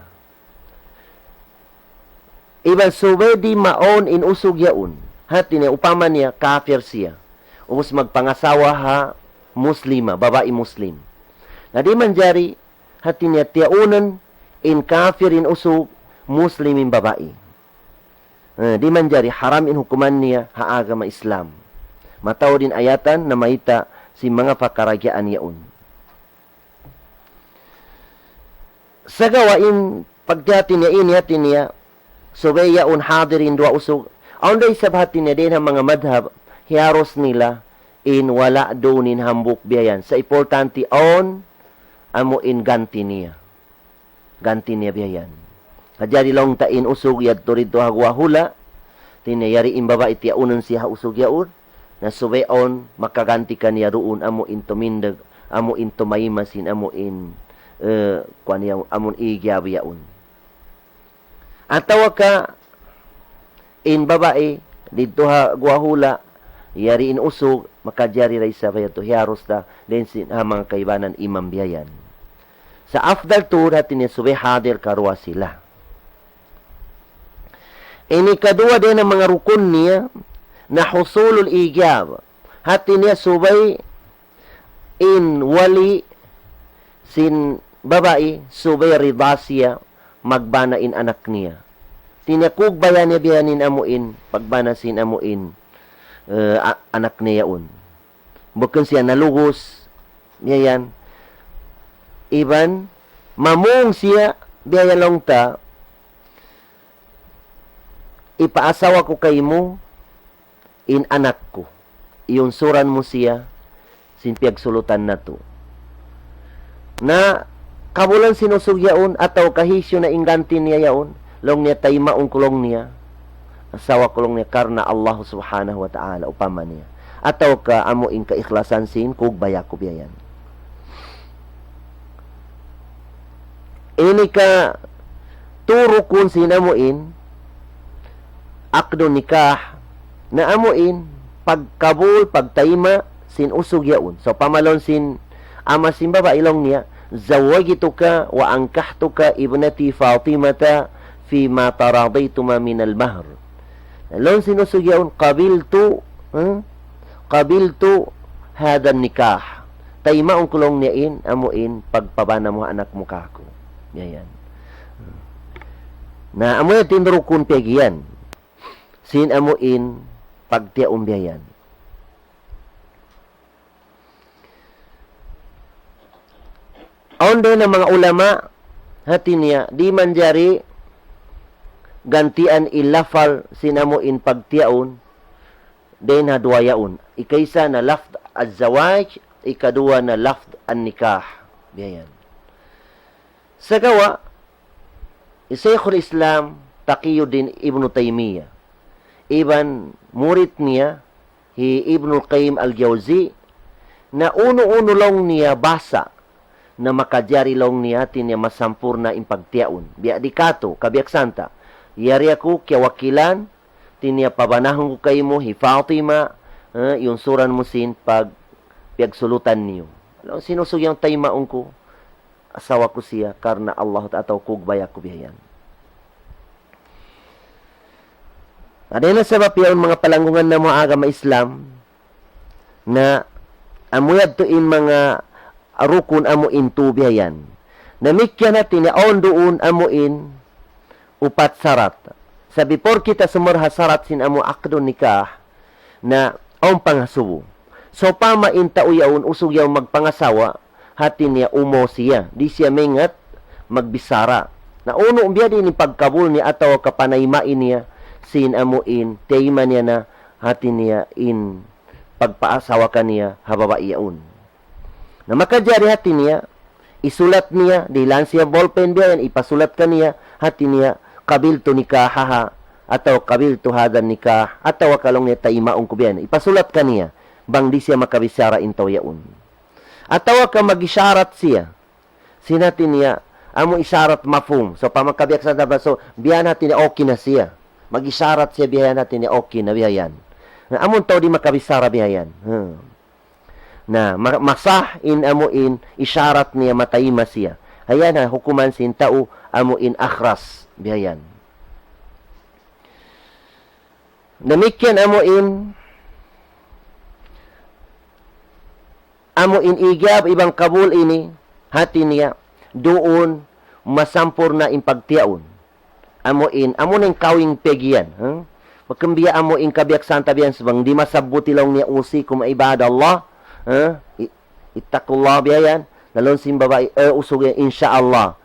Iban subay di' mawn in usug yaun. Hati niya upama niya kafir siya. Ubus magpangasawa ha muslima, babai muslim. Na di' manjari hati niya tiyaunan in kafir in usug, muslim in babai. Eh, di' manjari, haram in hukuman niya ha agama Islam. Mataud in ayatan namayta' sin manga pakaragyaan yaun. Sagawa' in pagtihati niya ini hati niya, subay yaun hadir in duwa usug. Awn da isab hati niya dayn ha manga madhab, hiyarus nila in wala' duun in hambuuk biya' yan. Sa' importante awn amu in ganti niya. Ganti niya biya' yan. Kajari laung ta in usug yadtu didtu ha guwa' hula', hati niya yari in babai tiyaunan siya ha usug yaun, na subay awn makaganti kaniya duun amu in tumindug, amu in tumayma sin amu in, eh, kuwan yaun, amu in ijab yaun. Atawa ka in babai didtu ha guwa' hula', yari in usug, makajari da isab yadtu hiyarus da, dayn sin ha manga kaibanan imam biya' yan. Sa' afdal tuud hati niya subay hadir karuwa sila. Ini kaduwa dayn ha manga rukun niya na husulul ijab. Hati niya subay in wali sin babai subay rida siya magbana in anak niya. Hati niya kugbaya niya biya' yan in amu in pagbana sin amu in, eh, a-, anak niya yaun. Bukun siya nalugus, biya' yan. Iban, mamung siya, biya' yan laung ta, ipaasawa ku kaymu in anak ku. Iyunsuran mu siya sin piyagsulutan natu'. Na kabulan sin usug yaun atawa ka hisiyu na in ganti niya yaun, laung niya taymaun ku laung niya, asawa ku laung niya karna' Allah Subhanahu wa Ta'ala upama niya. Atawa ka amu in kaikhlasan sin kugbaya ku biya' yan. Ini ka tu rukun sin amu in aqdun nikah, na amu in pagkabul, pagtayma' sin usug yaun. So, upama laung sin ama' sin babai laung niya, زوجتك وأنكحتك ابنتي فاطمة فيما تراضيتما من المهر. Laung sin usug yaun, قبلت, ha? قبلت هذا النكاح. Taymaun ku laung niya in, amu in, pagpabana mu anak mu kāku'. Biya' yan. Na, amu yan in rukun piyag'iyan. Sin amu in, pagtiyaun biya' yan. Awn dayn ha manga ulama, hati niya, di' manjari gantian in lafal sin amu in pagtiyaun, dayn ha duwa yaun. Ikaisa na lafd az-zawaj, ikaduwa na lafd an-nikah. Biya' yan. Sagawa', hi Shaykhul Islam Taqiyuddin Ibnu Taymiyyah, iban murid niya, hi Ibnul Qayyim Al-Jawzi, na unu-unu laung niya basa, na makajari laung niya, hati niya masampurna' in pagtiyaun. Biya' di katu', kabiyaksahan ta. Yari aku kiyawakilan, hati niya pabanahun ku kaymu hi Fatima, eh, iyunsuran mu sin pag-, piyagsulutan niyu. Laung sin usug yaun taymaun ku, asawa ku siya, karna' Allah Ta'ala atawa kugbaya ku biya' yan. Na dayn ha sabab yaun manga palanggungan namu' agama Islam, na amu yadtu in manga rukun amu in tu biya' yan. Damikkiyan hati niya awn duun amu in upat sarat. Sa' before kita sumūd ha sarat sin amu aqdun nikah, na awn pangasubu. Sawpama in tau yaun usug yaun magpangasawa, hati niya umaw siya, di' siya maingat magbichara. Na unu biya' diin in pagkabul niya atawa kapanayma' niya sin amu in tayma' niya na hati niya in pagpaasawa kaniya ha babai yaun. Na makajari hati niya, isulat niya, dihilan siya ballpen biya' yan, ipasulat kaniya, hati niya, قبلت نكاحها atawa قبلت هذا النكاح, atawa ka laung niya taymaun ku biya' yan. Ipasulat kaniya, bang di' siya makabichara in tau yaun. Atawa ka mag-isharat siya. Sin hati niya, amu isharat mafhum. So, pamakabiyak sa dapat, so, biya' yan hati niya okay na siya. Mag-isharat siya biya' yan hati niya okay na biya' yan. Na, amun tau di' makabichara biya' yan. Hmm. Na, ma-, masah in amu in isharat niya matayma siya. Ayan ha, hukuman sin tau amu in akhras. Biya' yan. Damikkiyan amu in, amu in ijab iban qabul ini, hati niya, duun masampurna' in pagtiyaun. Amu in, amu na in kawin piyag'iyan, ha? Makambiya' amu in kabiyaksahan ta biya' yan subay, di' masabbut laung niya أوصيكم عباد الله, ha? I-, اتقوا الله biya' yan, na laung sin babai, eh, usug yan, إن شاء الله.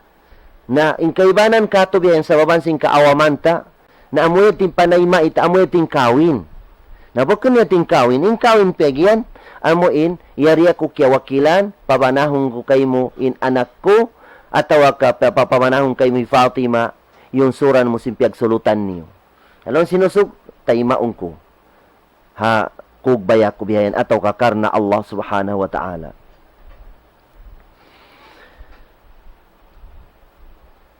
Na, in kaibanan katu' biya' yan, sabab sin kaawaman ta, na amu yan in panayma' ta, amu yan in kawin. Na bukun yan in kawin, in kawin piyag'iyan, amu in, yari aku kiyawakilan, pabanahun ku kaymu in anak ku, atawa ka pa-, pa-, pabanahun kaymu hi Fatima, yunsuran mu sin piyagsulutan niyu. Na laung sin usug, taymaun ku. Ha, kugbaya ku biya' yan, atawa ka karna' Allah Subhanahu wa Ta'ala.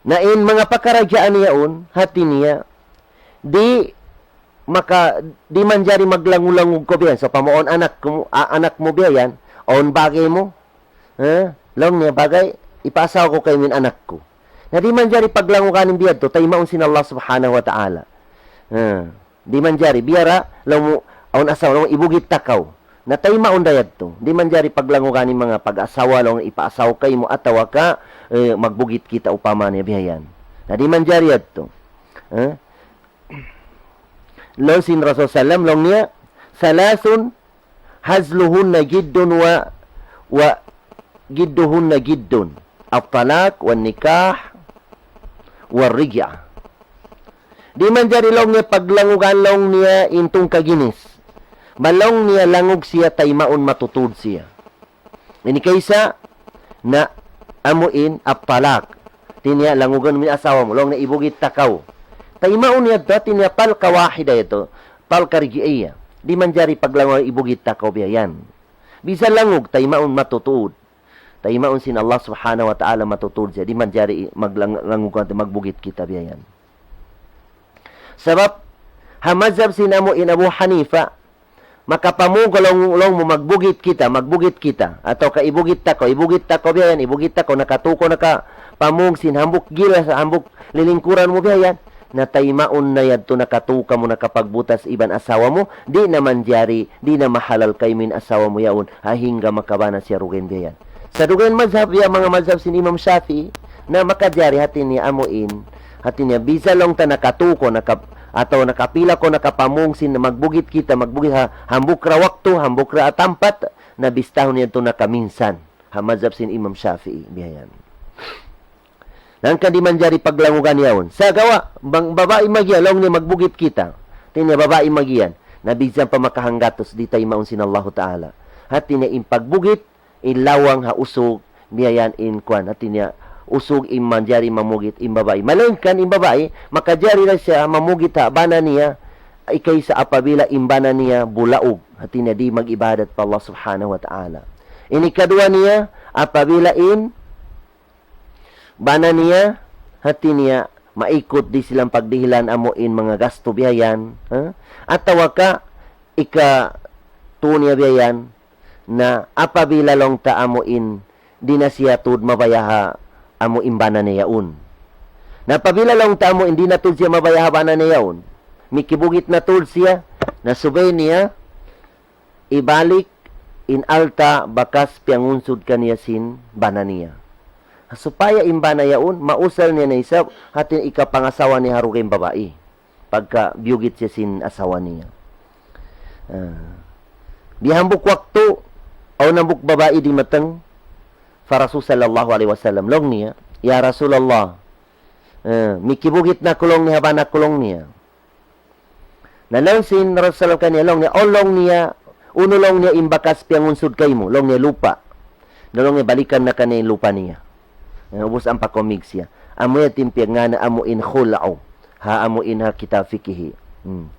Na in manga pakaradjaan yaun, hati niya, di' maka, di' manjari maglangu-langu kaw biya' yan. So, pamaun anak mu, a-, anak mu biya' yan, awn bagay mu, ha? Laung niya bagay, ipaasawa ku kaymu in anak ku. Na di' manjari paglangugan in biya' yadtu, taymaun sin Allah Subhanahu wa Ta'ala. Ha? Di' manjari, biya' ra, laung mu, awn asawa, laung mu, ibugit ta kaw. Na taymaun da yadtu. Di' manjari paglangugan in manga pag-asawa, laung ipaasawa kaymu atawa ka, eh, magbugit kita upama niya biya' yan. Na di' manjari yadtu. Eh? Laung sin Rasul sallam, laung niya, ثلاث هزلهن جد و، وجدهن جد. الطلاق والنكاح والرجعة. Di' manjari laung niya paglangugan laung niya in tungka ginis. Bang laung niya langug siya taymaun matutud siya. Ini kaysa na amu in at-talaq. Hati niya langugan mu in asawa mu, laung niya ibugit ta kaw. Taymaun niya yadtu, hati niya talqa wahida yadtu. Talqa raj'iyya. Di' manjari paglangugan ibugit ta kaw biya' yan. Bisan langug, taymaun matutud. Taymaun sin Allah Subhanahu wa Ta'ala matutud siya. Di' manjari maglang-, langugan, magbugit kita biya' yan. Sabab, ha mazhab sin amu in Abu Hanifa, makapamung kaw laung, laung mu magbugit kita, magbugit kita. Atawa ka ibugit ta kaw, ibugit ta kaw biya' yan, ibugit ta kaw, nakatukaw, nakapamung sin hambuuk gilas, hambuuk lilingkuran mu biya' yan. Na taymaun na yadtu nakatukaw mu nakapagbutas iban asawa mu, di' na manjari, di' na mahalal kaymu in asawa mu yaun, ha hangga makabana siya dugaing biya' yan. Sa' dugaing mazhab ya, manga mazhab sin Imam Shafi'i, na makajari hati niya amu in, hati niya bisan laung ta nakatukaw, naka-, atawa nakapila kaw nakapamung sin magbugit kita, magbugit ha, hambuuk ra waktu, hambuuk ra tampat, na bistahun yadtu nakaminsan. Ha mazhab sin Imam Shafi'i, biya' yan. Hangkan di' manjari paglangugan yaun. Sagawa', bang babai magiyan, laung niya magbugit kita. Hati niya babai magiyan. Na bisan pa makahanggatus di' taymaun sin Allahu Ta'ala. Hati niya in pagbugit, in lawang ha usug, biya' yan in kuwan. Hati niya usug in manjari mamugit in babai. Malaingkan in babai, makajari na siya mamugit ha bana niya, ikaysa apabila in bana niya bulaug. Hati niya di' mag-ibadat pa Allah Subhanahu wa Ta'ala. Ini kaduwa niya, apabila in bana niya, hati niya, maikut di' silang pagdihilan amu in manga gastu biya' yan, ha? Atawa ka, ikatu niya biya' yan, na apabila laung ta amu in di' na siya tuud mabaya' ha amu in bana niya yaun. Na apabila laung ta amu in di' na tuud siya mabaya' ha bana niya yaun, mikibugit na tuud siya, na subay niya, ibalik in alta' bakas piyangunsud kaniya sin bana niya. Supaya in bana yaun, mausal niya na isab, hati ikapangasawa niya ha dugaing babai. Pagka biyugit siya sin asawa niya. Ah. Di' hambuuk waktu, awn hambuuk babai dimatung pa Rasul sallallahu alayhi wasallam. Laung niya, "Ya Rasulullah, eh, mikibugit na aku laung niya ha bana ku laung niya." Na laung sin Rasul kaniya laung niya, "Awn laung niya, unu laung niya in bakas piyangunsud kaymu, laung niya lupa'." Na laung niya balikan na kaniya in lupa' niya. Na ubus ampa kumig siya. Amu yan in piyagngānan amu in khul'u. Ha amu in ha kitab fikihi. Hmm.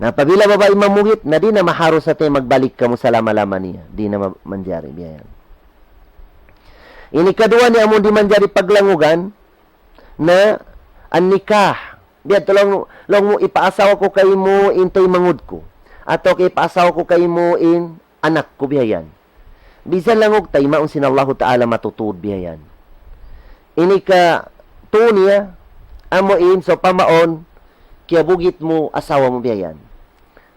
Na apabila babai mamugit, na di' na maharus hati magbalik kamu salama-lama niya. Di' na ma-, manjari biya' yan. Ini kaduwa niya amu di' manjari paglangugan, na an-nikah. Biya' tu laung, laung mu ipaasawa ku kaymu in taymanghud ku. Atawa ka ipaasawa ku kaymu in anak ku biya' yan. Bisan langug taymaun sin Allahu Ta'ala matutud biya' yan. Ini katu niya, amu in, sawpama awn, kiyabugit mu asawa mu biya' yan.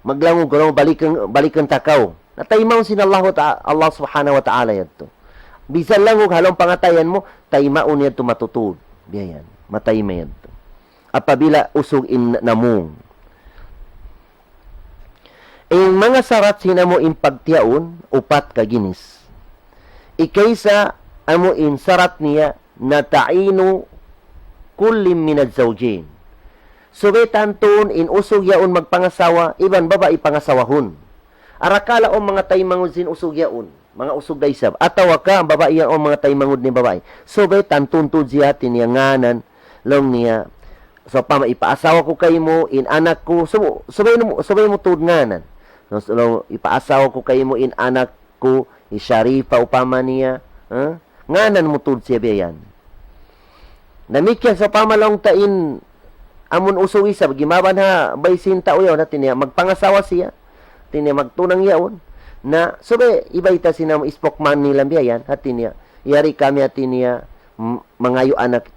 Maglangug kaw, balikan, balikan ta kaw. Na taymaun sin Allahu Ta-, Allah Subhanahu wa Ta'ala yadtu. Bisan langug ha lawm pangatayan mu, taymaun yadtu matutud. Biya' yan. Matayma yadtu. Apabila usug in namung. In manga sarat sin amu in pagtiyaun, upat ka ginis. Ikaisa amu in sarat niya na ta'inu kullin minaz zawjayn. Subay tantuun in usug yaun magpangasawa, iban babai pangasawahun. Arakala' awn manga taymanghud sin usug yaun, manga usug da isab. Atawa ka babai yaun awn manga taymanghud niya babai. Subay tantuun tuud siya hati niya ngānan, laung niya, sawpama ipaasawa ku kaymu in anak ku, subu-, subay mu, subay mu tuud ngānan. Laung, laung, ipaasawa ku kaymu in anak ku, hi Sharifa upama niya, ha? Ngānan mu tuud siya biya' yan. Damikkiyan sawpama laung ta in amun usug isab, gimaban ha bay sin tau yaun, hati niya, magpangasawa siya, hati niya, magtunang yaun. Na, subay, ibayta' sin amu spokesman nila biya' yan, hati niya, yari kami, hati niya, m-, mangayu' anak,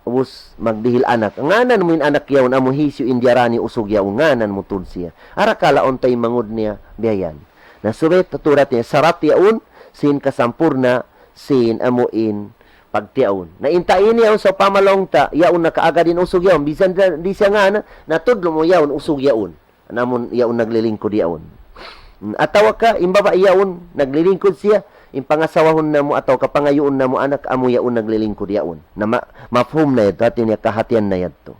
ubus magdihil anak. Ngānan mu in anak yaun, amu hisiyu in diyarani usug yaun, ngānan mu tuud siya. Arakala' awn taymanghud niya, biya' yan. Na subay tuud hati niya, sarat yaun, sin kasampurna', sin amu in pagtiyaun. Na in ta'in yaun sawpama laung ta, yaun nakaagad in usug yaun, bisan da, di' siya ngānan, na tudlu mu yaun usug yaun. Amun yaun naglilingkud yaun. Hmm, atawa ka, in babai yaun, naglilingkud siya, in pangasawahun namu' atawa ka pangayuun namu' anak amu yaun naglilingkud yaun. Na ma-, mafhum na yadtu, hati niya kahatihan na yadtu.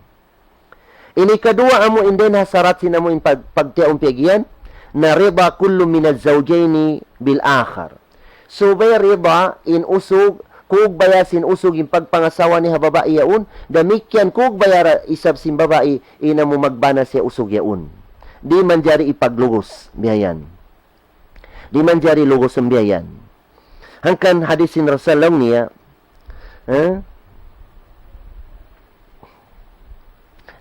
Ini kaduwa amu in dayn ha sarat sin amu in pag-, pagtiyaun piyag-iyan, na rida kullu minaz zawjayni bil akhar. Subay rida in usug, kugbaya sin usug in pagpangasawa niya ha babai yaun, damikkiyan kugbaya ra isab sin babai, in amu magbana siya usug yaun. Di' manjari ipaglugus, biya' yan. Di' manjari lugusun biya' yan. Hangkan hadis sin Rasul laung niya, ha?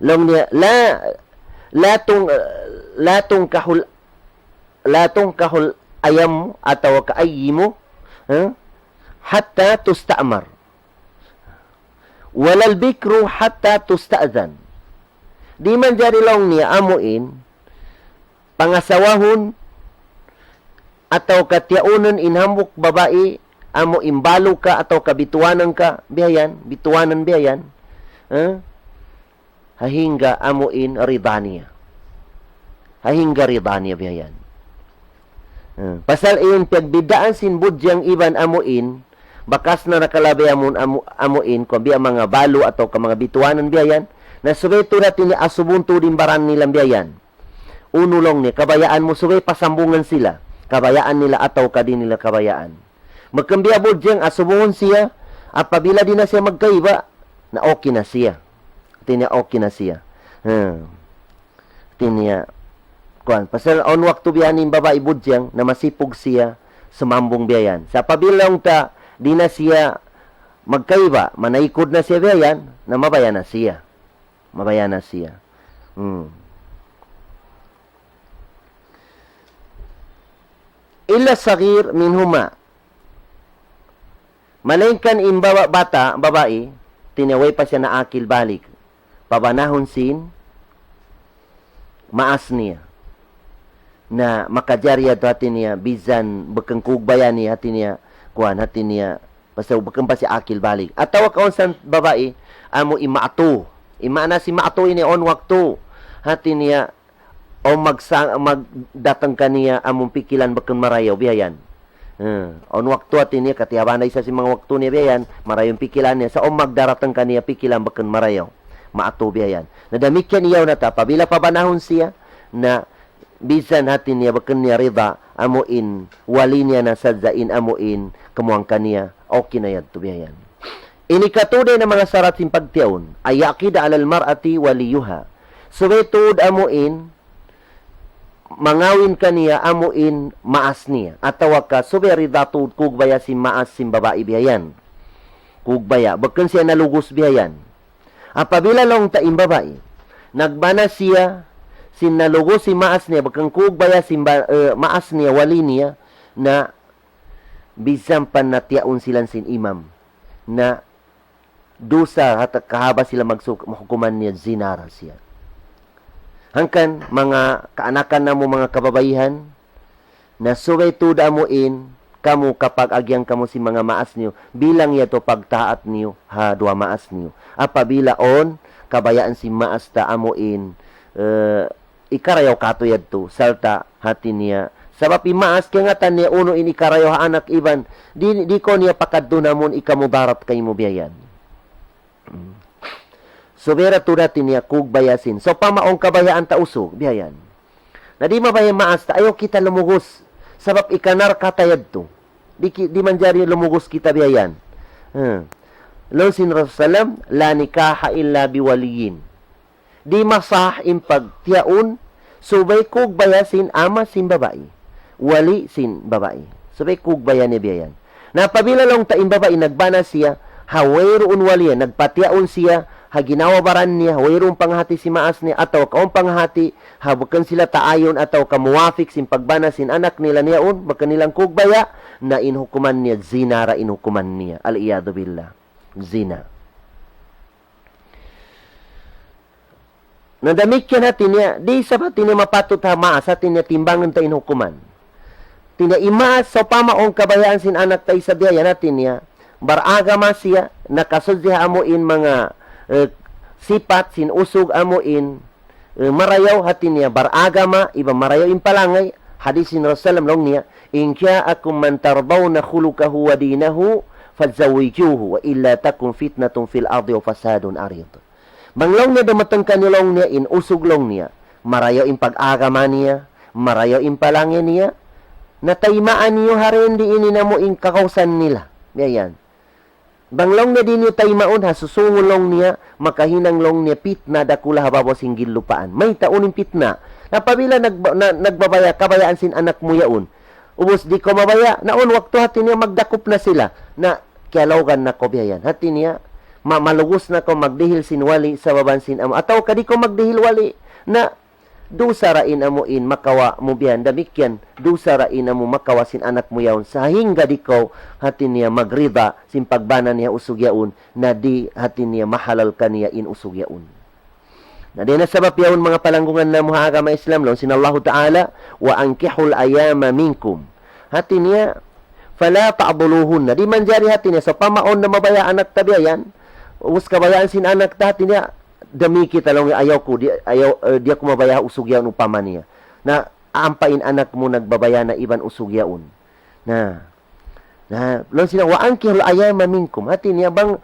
Laung niya, la, la tung-, la tungkahul la tunkahul aymu atawa ka ayyimu, ha? Hatta tusta'mar. Walal bikru hatta tusta'zan. Di' manjari laung niya amu in, pangasawahun atawa ka tiyaunun in hambuuk babai, amu in balu ka atawa ka bituwanan ka, biya' yan, bituwanan biya' yan. Ha? Hahingga amu in rida niya. Hahingga rida niya biya' yan. Hmm. Pasal in piyagbiddaan sin budjang iban amu in, bakas na nakalabay amun amu, amu in, kuwan biya' manga balu atawa ka manga bituwanan biya' yan, na subay tuud hati niya asubun tuud in baran nila biya' yan. Unu laung niya, kabayaan mu subay pasambungan sila. Kabayaan nila atawa ka di' nila kabayaan. Bukun biya' budjang, asubungun siya, apabila di' na siya magkaiba, na okay na siya. Hati niya okay na siya. Hmm. Hati niya, kuwan, pasal awn waktu biya' ini in babai budjang, na masipug siya, sumambung biya' yan. Sa' apabila laung ta, di' na siya magkaiba, manaykud na siya biya' yan, na mabaya' na siya. Mabaya' na siya. Hmm. Illa saghir minhuma. Malaingkan in baba-, bata', babai, hati niya way pa siya naakil balig. Pabanahun sin maas niya. Na makajari yadtu hati niya, bisan bukun kugbaya niya, hati niya, kuwan, hati niya, pasal bukun pa siya akil balig. Atawa kaunsan babai, amu in ma'tu. In maana sin ma'tu ini awn waktu. Hati niya, awn magsa-, magdatang kaniya amun pikilan bukun marayaw, biya' yan. Hmm. Awn waktu hati niya, katiyabanan da isab sin manga waktu niya biya' yan, marayaw in pikilan niya. Sa' awn magdaratang kaniya pikilan bukun marayaw. Ma'tu biya' yan. Na damikkiyan iyaw na ta, apabila pabanahun siya, na bisan hati niya bukun niya rida, amu in wali niya na sadja in amu in kamuang kaniya, okay na yadtu biya' yan. Ini katu' dayn ha manga sarat sin pagtiyaun, أن يعقد على المرأة وليها. Subay tuud amu in mangawin kaniya amu in maas niya, atawa ka subay rida tuud kugbaya sin maas sin babai biya' yan. Kugbaya, bukun siya nalugus biya' yan. Apabila laung ta in babai, nagbana siya sin nalugus sin maas niya, bukun kugbaya sin ba-, eh, maas niya, wali niya, na bisan pa na tiyaun sila sin imam, na dusa ha ta-, kahaba sila magsuk-, hukuman niya zina ra siya. Hangkan manga kaanakan namu', manga kababaihan, na subay tuud amu in kamu kapag-agihan kamu sin manga maas niyu, bilang yadtu pagtaat niyu ha duwa maas niyu. Apabila awn kabayaan sin maas ta amu in, eh, hikarayaw katu' yadtu, sarta' hati niya. Sabab in maas kaingatan niya unu in hikarayaw ha anak iban, di', di' kaw niya pakadtun amun hikamudarat kaymu biya' yan. Hmm. Subay ra tuud hati niya kugbaya sin. Sawpama awn kabayaan ta usug, biya' yan. Na di' mabaya' maas ta, ayaw kita lumugus. Sabab hikanarka ta yadtu. Di' ki-, di' manjari lumugus kita biya' yan. Hmm. Laung sin Rasul sallam, لا نكاح إلا بولي. Di' masah in pagtiyaun, subay kugbaya sin ama' sin babai. Wali sin babai. Subay kugbaya niya biya' yan. Na apabila laung ta in babai nagbana siya, ha wayruun wali, nagpatiyaun siya, ha ginhawa-baran niya, ha wayruun panghati sin maas niya, atawa ka awn panghati, ha bukun sila taayun, atawa ka muwafik sin pagbana sin anak nila niya yaun, bukun nilang kugbaya, na in hukuman niya, zina ra in hukuman niya. العياذ بالله. Zina. Na damikkiyan hati niya, di' isab hati niya mapatut ha maas, hati niya timbangan ta in hukuman. Hati niya in maas, sawpama awn kabayaan sin anak ta isab biya' yan hati niya, baragama siya, nakasudji ha amu in manga, eh, sipat sin usug amu in, eh, marayaw hati niya, baragama, iban marayaw in palangay, hadis sin Rasul sallam laung niya, إن جاءكم من ترضون خلقه ودينه فزوجوه وإلا تكن فتنة في الأرض وفساد عريض. Bang laung niya dumatung kaniyu laung niya in usug laung niya, marayaw in pag-agama niya, marayaw in palangay niya, na taymaan niyu ha dindi ini namu' in kagausan nila. Biya' yan. Bang laung niya di' niyu taymaun ha susungun laung niya, makahinang laung niya pitna dakula' ha babaw sin ginlupaan. Mayta' unu in pitna? Na apabila nagba-, na, nagbabaya, kabayaan sin anak mu yaun. Ubus di' kaw mabaya', na awn waktu hati niya magdakup na sila. Na kiyalawgan na kaw biya' yan. Hati niya, ma-, malugus na kaw magdihil sin wali, sababan sin amu. Atawa ka di' kaw magdihil wali. Na dusa ra in amu in makawa' mu biya' yan. Damikkiyan, dusa ra in amu makawa' sin anak mu yaun. Sahingga di' kaw hati niya magrida sin pagbana niya usug yaun. Na di' hati niya mahalal kaniya in usug yaun. Na dayn ha sabab yaun manga palanggungan namu' ha agama Islam, laung sin Allahu Ta'ala, وأنكحوا الأيامى منكم. Hati niya, فلا تعضلوهن. Di' manjari hati niya, sawpama awn na mabaya' anak ta biya' yan. Ubus kabayaan sin anak ta hati niya, damikki ta laung niya, ayaw ku, di', ayaw, eh, di' aku mabaya' usug yaun upama niya. Na, ampa in anak mu nagbabaya' na iban usug yaun. Na, Na, laung sila, وأنكحوا الأيامى منكم. Hati niya bang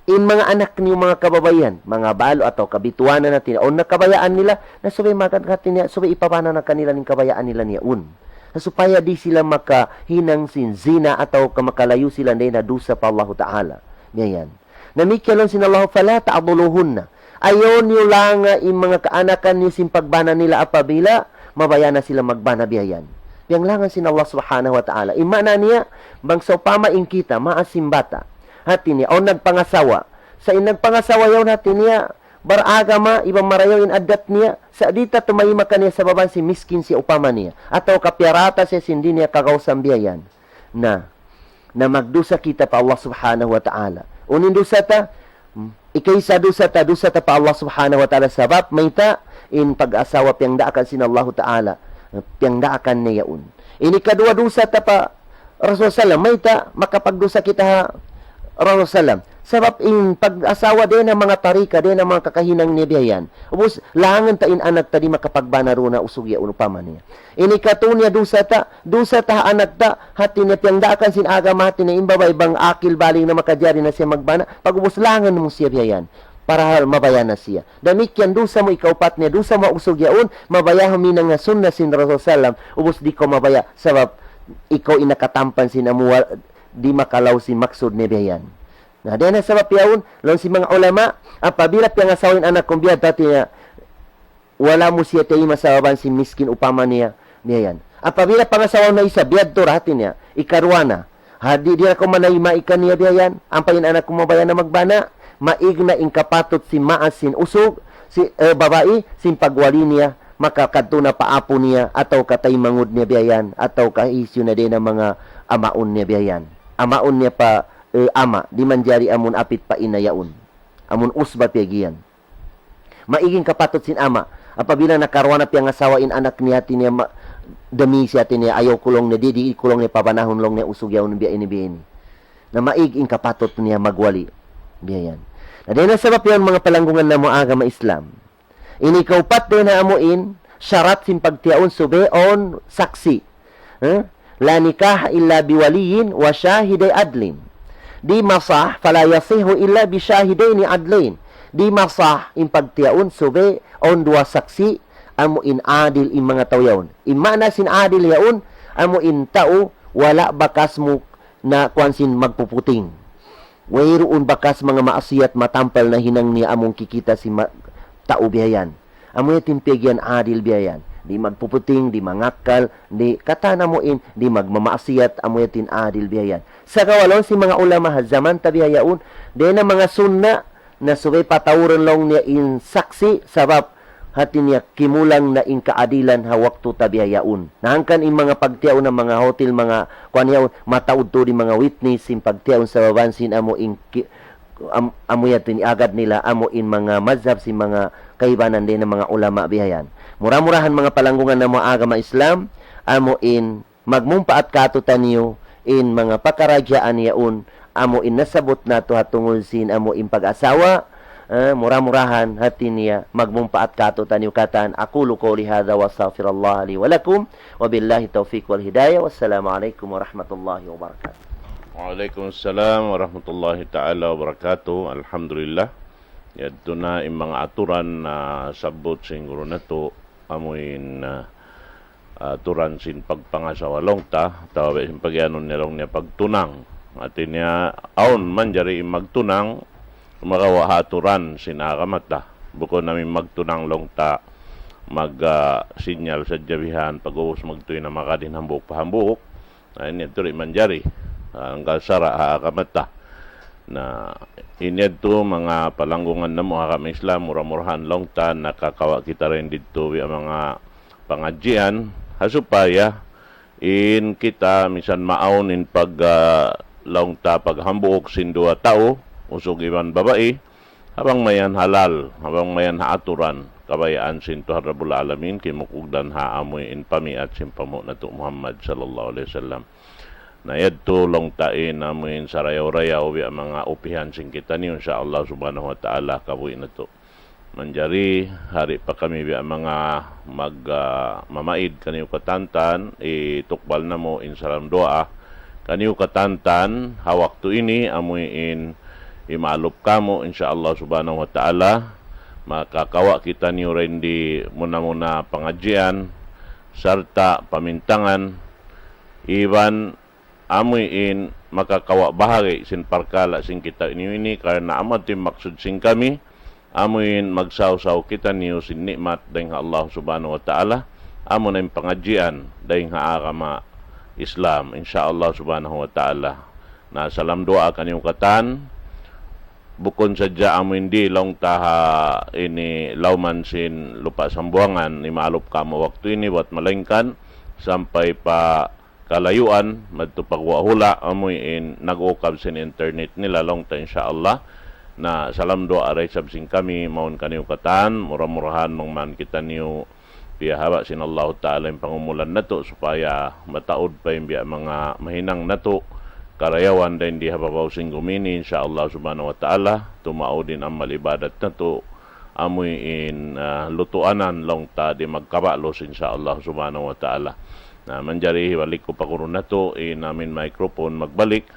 in manga anak niyu manga kababaihan, manga balu' atawa kabituanan hati niya, awn na kabayaan nila, na subay magad hati niya, subay ipabana na kanila in kabayaan nila niya yaun. Na supaya di' sila makahinang sin zina atawa ka makalayu' sila dayn ha dusa pa Allahu Ta'ala. Biya' yan. Damikkiyan laung sin Allah, فلا تعضلوهن. Ayaw niyu langa in manga kaanakan niyu sin pagbana nila apabila mabaya' na sila magbana biya' yan. Piyanglangan sin Allah Subhanahu wa Ta'ala. In maana niya, bang sawpama in kita, maas sin bata'. Hati niya, awn nagpangasawa. Sa' in nagpangasawa yaun hati niya, baragama, iban marayaw in addat niya, sa' di' ta tumayma' kaniya sababan sin miskin siya upama niya. Atawa ka piyarata siya sin di' niya kagausan biya' yan. Na, na magdusa kita pa Allah Subhanahu wa Ta'ala. Unu in dusa ta? Hmm. Ikaisa dusa ta, dusa ta pa Allah Subhanahu wa Ta'ala sabab mayta' in pag-asawa piyangdaakan sin Allahu Ta'ala, piyangdaakan niya yaun. Ini kaduwa dusa ta pa Rasul sallam, mayta' makapagdusa kita ha Rasul sallam. Sabab in pag-asawa dayn ha manga tarika, dayn ha manga kakahinang niya biya' yan. Ubus, langan ta in anak ta di' makapagbana duun ha usug yaun upama niya. Ini katu' niya dusa ta, dusa ta ha anak ta, hati niya piyangdaakan sin agama, hati niya in babai bang akil balig na makajari na siya magbana, pag'ubus langan mu siya biya' yan. Parahal mabaya' na siya. Damikkiyan dusa mu ikaupat niya, dusa mu usug yaun, mabaya' huminang ha sunna sin Rasul sallam, ubus di' kaw mabaya', sabab ikaw in nakatampan sin amu wa-, di' makalaw sin maksud niya biya' yan. Na, dayn ha sabab yaun, laung sin manga ulama, apabila piyangasawa in anak mu biya' hati niya, wala' mu siya tayma' sabab sin miskin upama niya, biya' yan. Apabila pangasawa na isab, biya' hati niya, ikaruwa na. Ha, di', di' na kaw manayma' kaniya biya' yan, ampa in anak mu mabaya' na magbana', maig na in kapatut sin maas sin usug, sin, eh, babai, sin pagwali niya, makakadtu na pa apu' niya, atawa ka taymanghud niya biya' yan, atawa ka hisiyu na dayn ha manga amaun niya biya' yan. Amaun niya pa, eh, ama', di' manjari amun apit pa ina' yaun. Amun usba piyag'iyan. Maig in kapatut sin ama', apabila nakaruwa na piyangasawa in anak niya, hati niya ma-, damisi hati niya, ayaw ku laung niya, di', di' ku laung niya pabanahun laung niya usug yaun biya' ini, biya' ini. Na maig in kapatut niya magwali. Biya' yan. Na dayn ha sabab yaun manga palanggungan namu' agama Islam. Ini kaupat dayn ha amu in, sharat sin pagtiyaun subay awn saksi'. Eh? لا نكاح إلا بولي وشاهدي عدل. Di' masah, فلا يصح إلا بشاهدين عدلين. Di' masah in pagtiyaun subay awn duwa saksi', amu in adil in manga tau yaun. In maana sin adil yaun, amu in tau wala' bakas mu na kuwan sin magpuputing. Wayruun bakas manga maasiyat matampal na hinang niya amun kikita' sin ma-, tau biya' yan. Amu yadtu in piyag'iyan adil biya' yan. Di' magpuputing, di' mangakkal, di' katan amu in, di' magmamaasiyat, amu yadtu in adil biya' yan. Sagawa' laung sin manga ulama ha jaman ta biya' yaun, dayn ha manga sunna, na subay patauran laung niya in saksi', sabab hati niya kimulang na in kaadilan ha waktu ta biya' yaun. Na hangkan in manga pagtiyaun ha manga hotel, manga kuwan yaun, mataud tuud in manga witness sin pagtiyaun sabab sin amu in ki-, am-, amu yadtu in agad nila, amu in manga mazhab sin manga kaibanan dayn ha manga ulama biya' yan. Mura-murahan manga palanggungan namu' agama Islam, amu in magmumpaat kātu'niyu in manga pakaradjaan yaun, amu in nasabbut natu' ha tungud sin amu in pag-asawa, eh, mura-murahan hati niya magmumpaat kātu'niyu katan. أقول قولي هذا وأستغفر الله لي ولكم، وبالله التوفيق والهداية، والسلام عليكم ورحمة الله وبركاته. Wa alaykum salam wa rahmatullahi ta'ala wa barakatuh. Alhamdulillah. Yadtu na in manga aturan na sabbut sin guru natu', amu in, ah, aturan sin pagpangasawa laung ta, atawa biya' sin pag'iyanun niya laung niya pagtunang. Hati niya, awn manjari in magtunang, sumagawa' ha aturan sin agama ta. Bukun amu in magtunang laung ta, mag, ah, sinyal sadja bihan, pag'ubus magtuy na makadtu hambuuk pa hambuuk. Na, ini yadtu di' manjari. Ah, hangkan sara' ha agama ta. Na, ini yadtu manga palanggungan namu' agama Islam, mura-murahan laung ta nakakawa' kita dayn didtu biya' manga pangadjian, ha supaya in kita misan maawn in pag, ah, laung ta paghambuuk sin duwa tau, usug iban babai, ha bang mayan halal, ha bang mayan ha aturan, kabayaan sin Tuhan Rabbul Alamin, kimugdan ha amu in pamiyat sin panghu' natu' Muhammad sallallahu alayhi wasallam. Na yadtu laung ta in amu in sarayaw-rayaw biya' manga upihan sin kitaniyu, insya Allah subhanahu wa ta'ala, kabuhi' natu'. Manjari, hari pa kami biya' manga mag, ah, mamaid kaniyu katantan, itukbal namu' in salam duwaa kaniyu katantan, ha waktu ini, amu in imaalup kamu', insya Allah subhanahu wa ta'ala, makakawa' kitaniyu dayn di muna-muna pangadjian, sarta' pamintangan, iban amu in makakawa' bahagi' sin parkala' sin kitaniyu ini, karna' amu yadtu in maksud sin kami, amu in magsawsaw kitaniyu sin ni'mat dayn ha Allah subhanahu wa ta'ala, amu na in pangadjian dayn ha agama Islam, insya Allah subhanahu wa ta'ala. Na salam duwaa kaniyu katan, bukun sadja amu in di laung ta ha ini lawman sin Lupa' Sambuwangan, imaalup kamu' waktu ini, bat malaingkan sampay pa kalayuan, madtu pa guwa' hula', amu in nag-ukab sin internet nila laung ta, insya Allah. Na salam duwaa da isab sin kami mawn kaniyu katan, mura-murahan bang man kitaniyu piyahaba' sin Allahu Ta'ala in pangumulan natu', supaya mataud pa in biya' manga mahinang natu' karayawan dayn di ha babaw sin gumi ini, insya Allah subhanahu wa ta'ala, tumaud in amal ibadat natu', amu in, ah, lutuanan laung ta di' magkabalus, insya Allah subhanahu wa ta'ala. Na, manjari hibalik ku pa guru natu', in amu in microphone magbalik,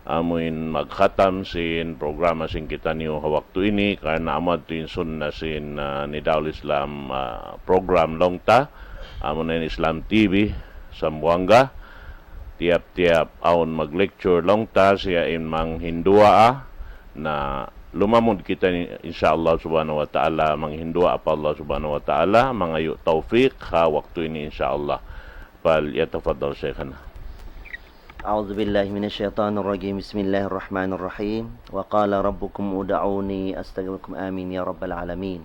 amu in magkhatam sin programa sin kitaniyu ha waktu ini, karna' amu yadtu in sunna sin, ah, Nidaul Islam, ah, program laung ta, amu na in Islam T V, Sambuwanga. Tiyap-tiyap awn mag-lecture laung ta, siya in manghinduwaa, Na lumamud kita ini, insya Allah subhanahu wa ta'ala, manghinduwa pa Allah subhanahu wa ta'ala, mangayu' tawfiq ha waktu ini, insya Allah. فليتفضل شيخنا. أعوذ بالله من الشيطان الرجيم. بسم الله الرحمن الرحيم. وقال ربكم ادعوني أستجب لكم. آمين يا رب العالمين.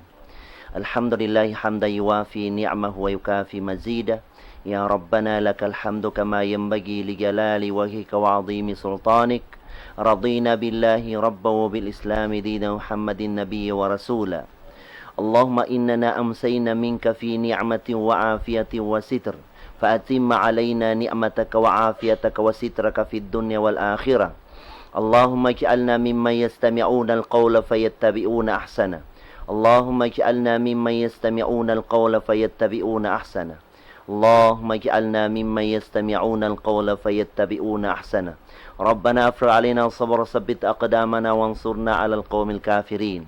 الحمد لله حمدا يوافي نعمه ويكافي مزيده. يا ربنا لك الحمد كما ينبغي لجلال وجهك وعظيم سلطانك. رضينا بالله ربا وبالإسلام دينا ومحمد نبيا ورسولا. اللهم إننا أمسينا منك في نعمة وعافية وستر، فأتم علينا نعمتك وعافيتك وسترك في الدنيا والآخرة. اللهم اجعلنا ممن يستمعون القول فيتبعون أحسنه. اللهم اجعلنا ممن يستمعون القول فيتبعون أحسنه. اللهم اجعلنا ممن يستمعون القول فيتبعون أحسنه. ربنا افرغ علينا صبرا وثبت أقدامنا وانصرنا على القوم الكافرين.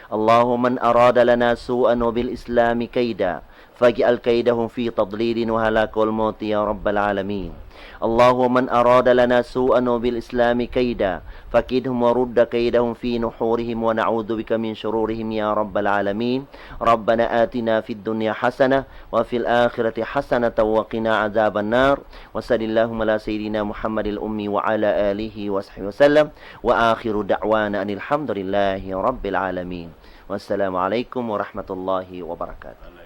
اللهم من أراد لنا سوءا وبالإسلام كيدا فاجعل كيدهم في تضليل وهلاك والموت يا رب العالمين. اللهم من أراد لنا سوءا وبالإسلام كيدا فكدهم ورد كيدهم في نحورهم ونعوذ بك من شرورهم يا رب العالمين. ربنا آتنا في الدنيا حسنة وفي الآخرة حسنة وقنا عذاب النار. وصل اللهم على سيدنا محمد الأمي وعلى آله وصحبه وسلم. وآخر دعوانا أن الحمد لله رب العالمين. والسلام عليكم ورحمة الله وبركاته.